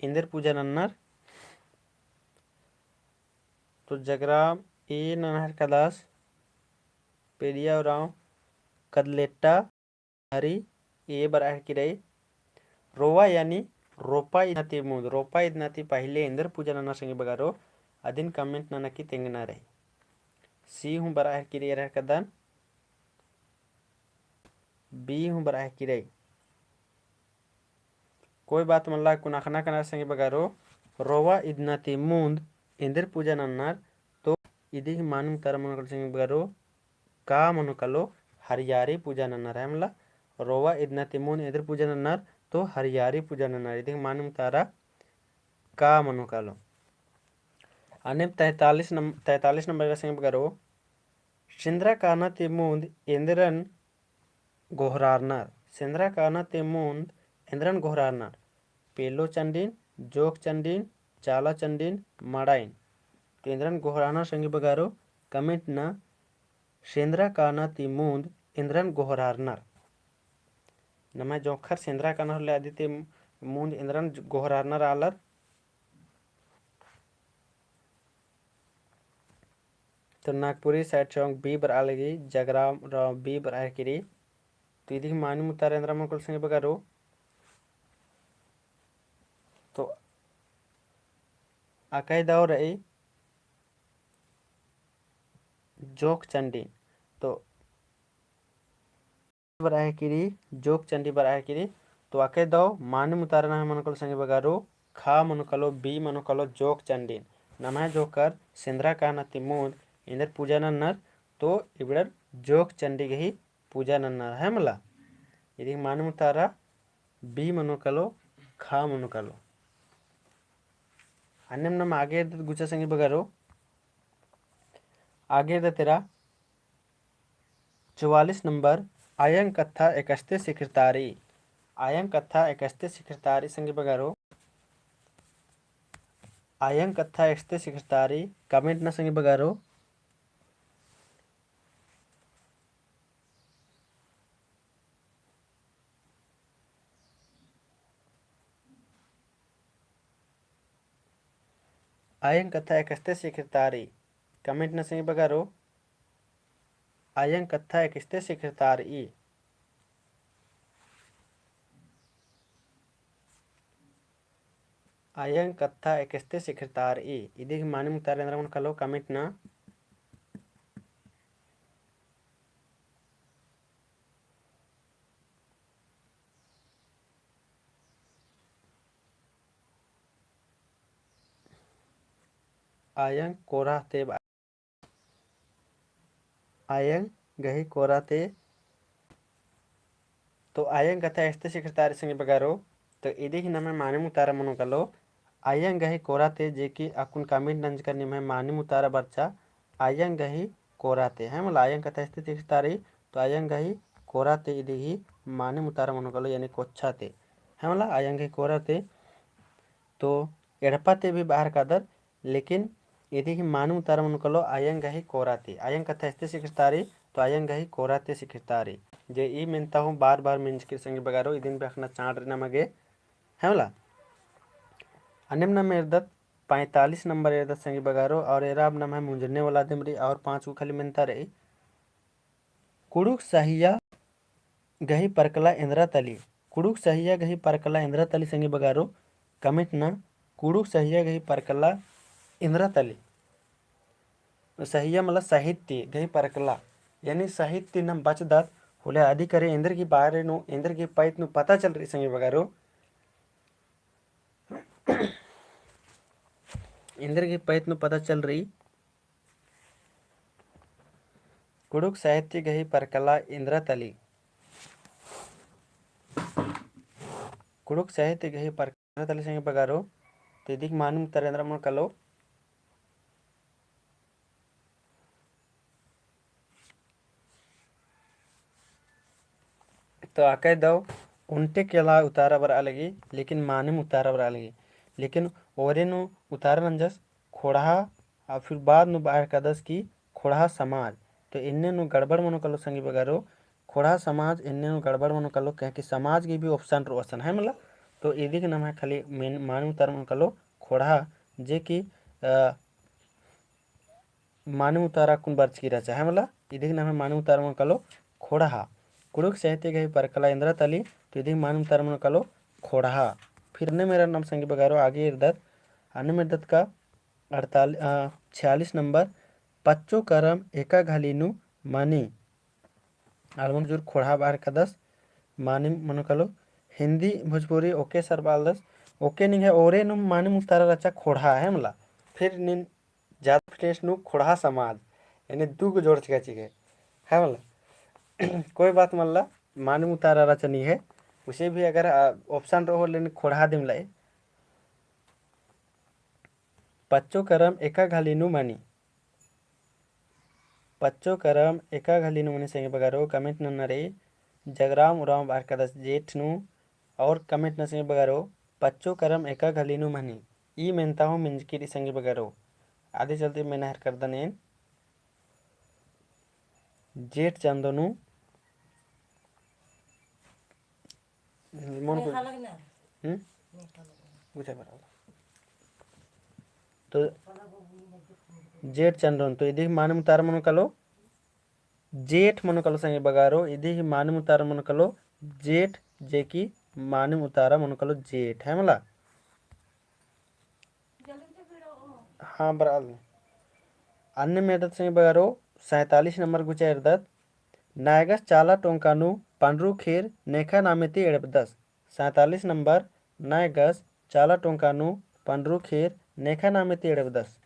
एन्देर पूजा नन्नर। तो जगराम A नना हेलरकदस, पेड़िया उराँव, कदलेटा, हरी A बरआ हेलरकी रई। रोवा यानी रोपा इदना ती मुन्द, रोपा इदना ती पहिले एन्देर पूजा नन्नर संगी बगरो, अदिन comment नना की तेंगना रई। C हूँ बरआ हेलरकी रई, एरा हेलरकदन। B हूँ बरआ हेलरकी रई। कोई बात मल्ला, कुन अख़ना कना संगी बगरो, रोवा इदना ती मुन्द एन्देर पूजा नन्नर, तो इदी ही मानिम उतारा मनो कालो संगी बगरो, का मनो कालो, हरियारी पूजा नन्नर है मला। रोवा इदना ती मुन्द एन्देर पूजा नन्नर, तो हरियारी पूजा नन्नर। इदी ही मानिम उतारा का मनो कालो। अन्नेम तैंतालीस नम-, तैंतालीस नंबर एरा संगी बगरो, सिंदरा काना ती मुन्द एन्देरन गोहरारनर। सेंदरा काना ती मुन्द एन्दरन गोहरारनर? पेलो चंडिन, जोक चंडिन, चाला चंडिन, मड़ाइन। तो एन्दरन गोहरारनर संगी बगारो, comment ना। सेंदरा काना ती मुन्द एन्दरन गोहरारनर? नम्है जोंख़र सेंदरा काना होले अदी ती मुन्द एन्दरन गोहरारनर आलर। तो नागपुरी side song B बरआ लगी, जगराम राव B बरआ किरी। तो इदी गही मानिम उतारा एन्दरा मनो कालो संगी बगारो। तो अकय दव रई जोक चंडी। तो बरआ किरी, जोक चंडी बरआ किरी। तो अकय दव मानिम उतारा नम्है मनो कालो संगी बगारो, खा मनो कालो, B मनो कालो जोक चंडी। नम्है जोंख़र सेंदरा काना ती मुन्द एन्देर पूजा नन्नर, तो इबड़र जोक चंडी गही पूजा नन्नर है मला। इदी गही मानिम उतारा B मनो कालो, खा मनो कालो। अन्नेम नाम आगे एरदत गुचा संगी बगारो। आगे एरदत एरा चौवालीस नंबर, आयंग कत्था एकस्ते सिखिरतारी। आयंग कत्था एकस्ते सिखिरतारी संगी बगारो। आयंग कत्था एकस्ते सिखिरतारी, comment ना संगी बगारो। आयंग कत्था एकस्ते सिखिरतारी, comment ना संगी बगारो। आयंग कत्था एकस्ते सिखिरतारी। आयंग कत्था एकस्ते सिखिरतारी। इदी गही मानिम उतारा एन्दरा मनो कालो, comment ना। आयंग कोरा ती बा-, आयंग गही कोरा ती। तो आयंग कत्था एकस्ते सिखिरतारी संगी बगारो। तो इदी गही नम्है मानिम उतारा मनो कालो, आयंग गही कोरा ती, जे कि अक्कुन comment नंजकर निम्है मानिम उतारा बरचा, आयंग गही कोरा ती, है मला। आयंग कत्था एकस्ते सिखिरतारी, तो आयंग गही कोरा ती इदी गही मानिम उतारा मनो कालो, यानी कोच्छा ती, है मला, आयंग गही कोरा ती। तो एड़पा ती भी बअर कादर, लेकिन इदी गही मानिम उतारा मनो कालो आयंग गही कोरा ती। आयंग कत्था एकस्ते सिखिरतारी, तो आयंग गही कोरा ती सिखिरतारी। जे ई मेन्ता हूँ बार बार मेंजकी रई संगी बगारो, इदिन भी अख़ना चाड़ रई नमागे, है मला। अन्नेम नाम एरदत पैंतालीस नंबर एरदत संगी बगारो, और एरा अब नम्है मुंजरने वाला दिम रई, और पाँच गो खाली मेन्ता रई। कुँड़ुख़ सहिया गही परकला एन्दरा तली। कुँड़ुख़ सहिया गही परकला एन्दरा तली संगी बगारो, comment ना। कुँड़ुख़ सहिया गही परकला एन्दरा तली। सहिया मला साहित्य गही परकला, यानी साहित्य नाम बचदत होले अधिकारी एन्देर गही बारे नू, एन्देर गही पैत नू पता चल रई संगी बगारो। एन्देर गही पैत नू पता चल रई। कुँड़ुख़ साहित्य गही परकला एन्दरा तली। कुँड़ुख़ साहित्य गही परकला एन्दरा तली संगी बगारो। तो इदी गही मानिम उतारा एन्दरा मनो कालो। तो अकय दव ओन्टे केला उतारा बरआ लगी, लेकिन मानिम उतारा बरआ लगी। लेकिन ओरे नू उतारा नंजस खोड़हा, आ फिर बाद नू बअर कादस कि खोड़हा समाज। तो एन्ने नू गड़बड़ मनो कालो संगी बगारो, खोड़हा समाज एन्ने नू गड़बड़ मनो कालो, क्योंकि समाज गही भी option रओ असन है मला। तो इदी गही नम्है खाली मेन मानिम उतारा मनो कालो खोड़हा, जे कि, अ, मानिम उतारा अक्कुन बरचकी रहचा है मला। इदी गही नम्है मानिम उतारा मनो कालो खोड़हा। कुँड़ुख़ साहित्य गही परकला एन्दरा तली, तो इदी गही मानिम उतारा मनो कालो खोड़हा। फिर अन्नेम एरा नाम संगी बगारो आगे एरदत, अन्नेम एरदत का अड़तालीस, अ, छियालीस नंबर, पच्चो करम एका घली नू मनी। आलमन जुर खोड़हा बअर कादस, मानिम मनो कालो, हिंदी, भोजपुरी, OK sir बआलदस, OK निंग्है ओरे नू मानिम उतारा रहचा खोड़हा है मला। फिर नीन ज्यादा fitness नू खोड़हा समाज, यानी दू गो जोड़ चिका चिके, है मला। कोई बात मल्ला, मानिम उतारा रहचा निंग्है, उसे भी अगर, आ, option रओ होले नीन खोड़हा दिम लए। पच्चो करम एका घली नू मनी। पच्चो करम एका घली नू मनी संगी बगारो comment नन्ना रई। जगराम उराँव बअर कादस जेठ नू। और comment नना संगी बगरो, पच्चो करम एका घली नू मनी। ई मेन्ता हूँ मिंजकी रई संगी बगरो। अदी चलते मेना हेरकरदन एन जेठ चंदो नू। मनो को-, हम्म? बुझा बराबर। तो जेठ चंदो नू, तो इदी मानिम उतारा मनो कालो जेठ मनो कालो संगी बगरो, इदी ही मानिम उतारा मनो कालो जेठ, जे कि मानिम उतारा मनो कालो जेठ, है मला? हाँ, बरआल। अन्नेम एरदत संगी बगरो, सैंतालीस नंबर गुचा एरदत, नैगस चाला टोंका नू पंडरू खीर नेखा नामे ती एड़पदस। सैंतालीस नंबर, नैगस चाला टोंका नू पंडरू खीर नेखा नामे ती एड़पदस।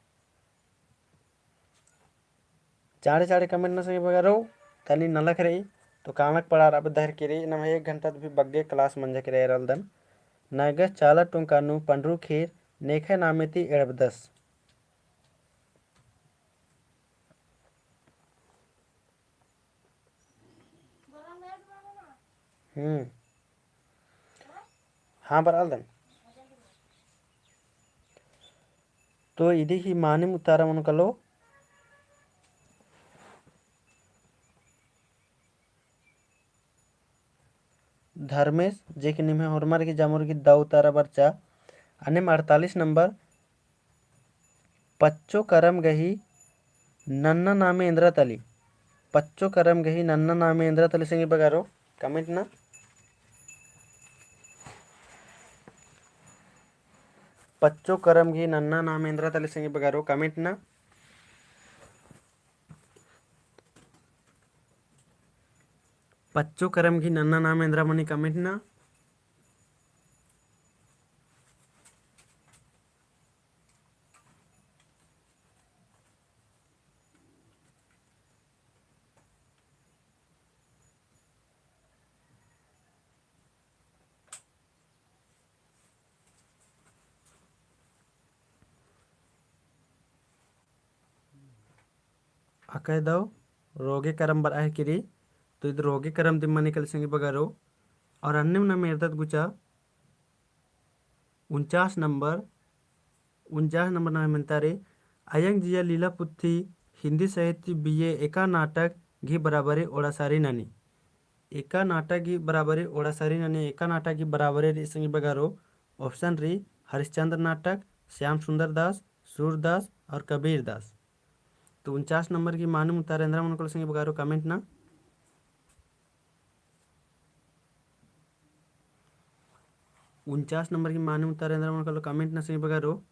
चाड़े चाड़े comment नना संगी बगरो, तनी नलख रई, तो कानक पड़ार अब दहर किरी, नम्है एक घंटा भी बग्गे class मंजा किरी एरलदन। नैगस चाला टोंका नू पंडरू खीर नेखा नामे ती एड़पदस। हम्म। हाँ, बरआलदन। तो इदी ही मानिम उतारा मनो कालो धर्मेस, जे कि निम्है होरमर की जामुर की दौ उतारा बरचा। अन्नेम अड़तालीस नंबर, पच्चो करम गही नन्ना नामे एन्द्रा तली। पच्चो करम गही नन्ना नामे एन्द्रा तली संगी बगरो, comment नना। पच्चो करम गही नन्ना नामे एन्द्रा तली संगी बगरो, comment नना। पच्चो करम गही नन्ना नामे एन्द्रा मनी, comment नना। अकय दौ रोगे करम बरआ हेलरकी रई, तो इद रोगे करम दिम मनी काली संगी बगरो। और अन्नेम नम एरदत गुचा उनचास नंबर, उनचास नंबर नम्है मेन्ता रई, अयंग जिया लीला पुथी हिंदी साहित्य बीए एका नाटक गही बराबरी ओड़ासारी ननी। एका नाटक गही बराबरी ओड़ासारी ननी, एका नाटक गही बराबरी रई संगी बगरो, option रई हरिश्चंद्र नाटक, श्याम सुंदर दास, सूरदास और कबीर दास। तो उनचास नंबर गही मानिम उतारा एन्द्रा मनो कालो संगी बगरो, comment नना। उनचास नंबर गही मानिम उतारा एन्द्रा मनो कालो, comment नना संगी बगरो।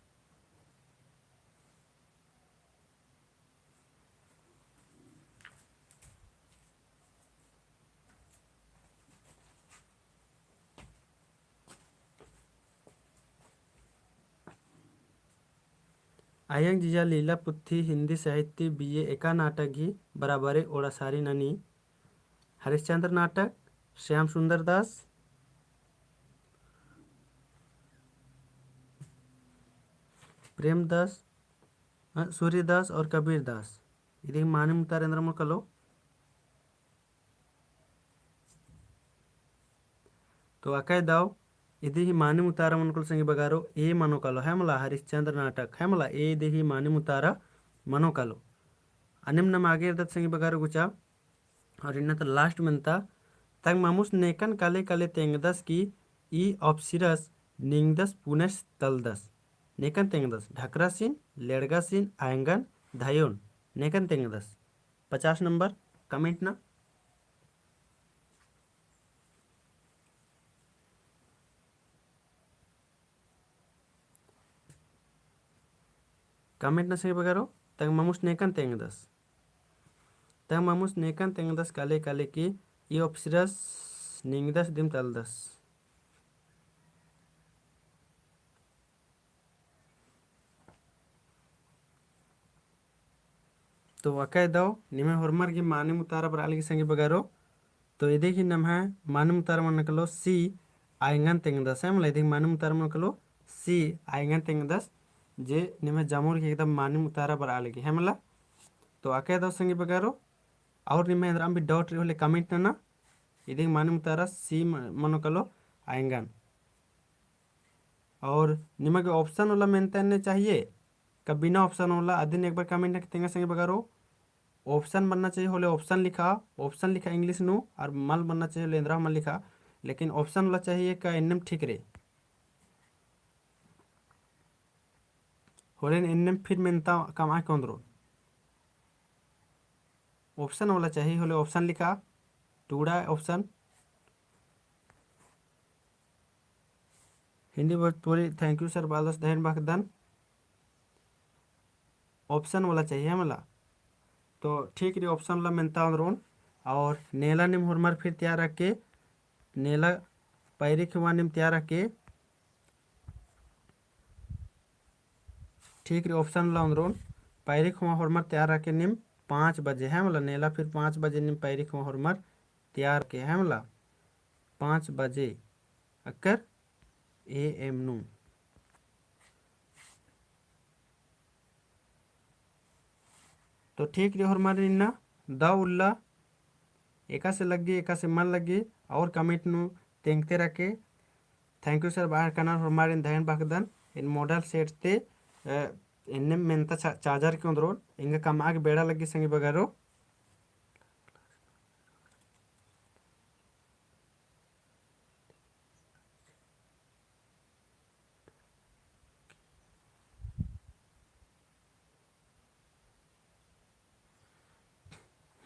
अयंग जिया लीला पुथी हिंदी साहित्य बीए एका नाटक गही बराबरी ओड़ासारी ननी। हरिश्चंद्र नाटक, श्याम सुंदर दास, प्रेमदास, अ, सूर्यदास और कबीरदास। इदी मानिम उतारा एन्द्रा मनो कालो। तो अकय दौ इदी ही मानिम उतारा मनो कालो संगी बगरो, ए मनो कालो, है मला, हरिश्चंद्र नाटक, है मला, ए इदी ही मानिम उतारा मनो कालो। अन्नेम नम आगे एरदत संगी बगरो गुचा, और इन्ना तो last मेन्ता, तंग मामुस नेकन काले काले तेंगदस की ई अप्सिरस निंगदस पुनेस तलदस। नेकन तेंगदस, ढकरासिन, लेड़गासिन, आयंगन, धयोन, नेकन तेंगदस। पचास नंबर, comment नना। Comment नना संगी बगरो, तंग मामुस नेकन तेंगदस। तंग मामुस नेकन तेंगदस काले काले की ई अप्सिरस निंगदस दिम तलदस। तो अकय दौ निम्है होरमर गही मानिम उतारा बरआ लगी संगी बगरो। तो इदी गही नम्है मानिम उतारा मनो कालो C, आयंगन तेंगदस, है मला, इदी गही मानिम उतारा मनो कालो C, आयंगन तेंगदस, जे निम्है जामुर गही एकदम मानिम उतारा बरआ लगी, है मला। तो अकय दौ संगी बगरो, और निम्है एन्द्रम भी doubt रई होले comment नना। इदिंग मानिम उतारा C म-, मनो कलो आयंगन। और निमगे option वाला मेन्ता एन्ने चाहिए, का बिना option वाला, अदिन एक बार comment ननके तेंगा संगी बगरो। Option मन्ना चाहिए होले option लिखा, option लिखा English नू, और मल मन्ना चाहिए होले एन्दरा मल लिखा, लेकिन option वाला चाहिए का एन्नेम ठीक रई। होले एन्नेम फिर मेन्ता कमआ के ओन्द्रो। Option वाला चाहिए होले option लिखा, टूड़ा option। हिंदी भोजपुरी, thank you sir, बालस दहेन बअदन। Option वाला चाहिए मला। तो ठीक रई, option वाला मेन्ता ओन्द्रोन। और नेला नीम होरमर फिर तैयार रअके, नेला पैरी ख़ेम्मा नीम तैयार रअके। ठीक रई, option वाला ओन्द्रोन, पैरी ख़ेम्मा होरमर तैयार रअके नीम पाँच बजे, है मला, नेला फिर पाँच बजे नीम पैरी ख़ेम्मा होरमर तैयार रअके, है मला, पाँच बजे अक्कर A M नू। तो ठीक रई होरमारिन इन्ना दव उल्ला एकासे लग्गी, एकासे मल लग्गी, और comment नू तेंगते रअके। Thank you sir, बअर कनर होरमारिन दहेन बअदन। एन model set ती, अ, एन्ने मेन्ता चा-, charger के ओन्द्रोन, एंगा कमआ गे बेड़ा लग्गी संगी बगरो।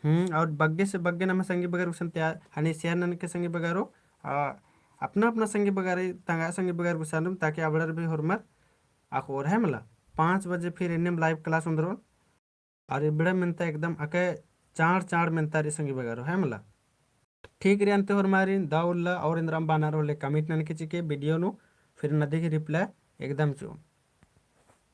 हम्म, और बग्गे से बग्गे नमा संगी बगर गुसन तैयार, हनी share ननके संगी बगरो, आ, अपना अपना संगी बगर, तंगआ संगी बगर गुसन, ताकि अबड़र भी होरमर अख़ोर, है मला। पाँच बजे फिर एन्नेम live class ओन्द्रोन। और इबड़ा मेन्ता एकदम अके चाड़ चाड़ मेन्ता रई संगी बगरो, है मला। ठीक रई अन्ते होरमारिन दव उल्ला और एन्दरम बअनर होले comment ननके चिके video नू, फिर नदी के reply एकदम चिओन।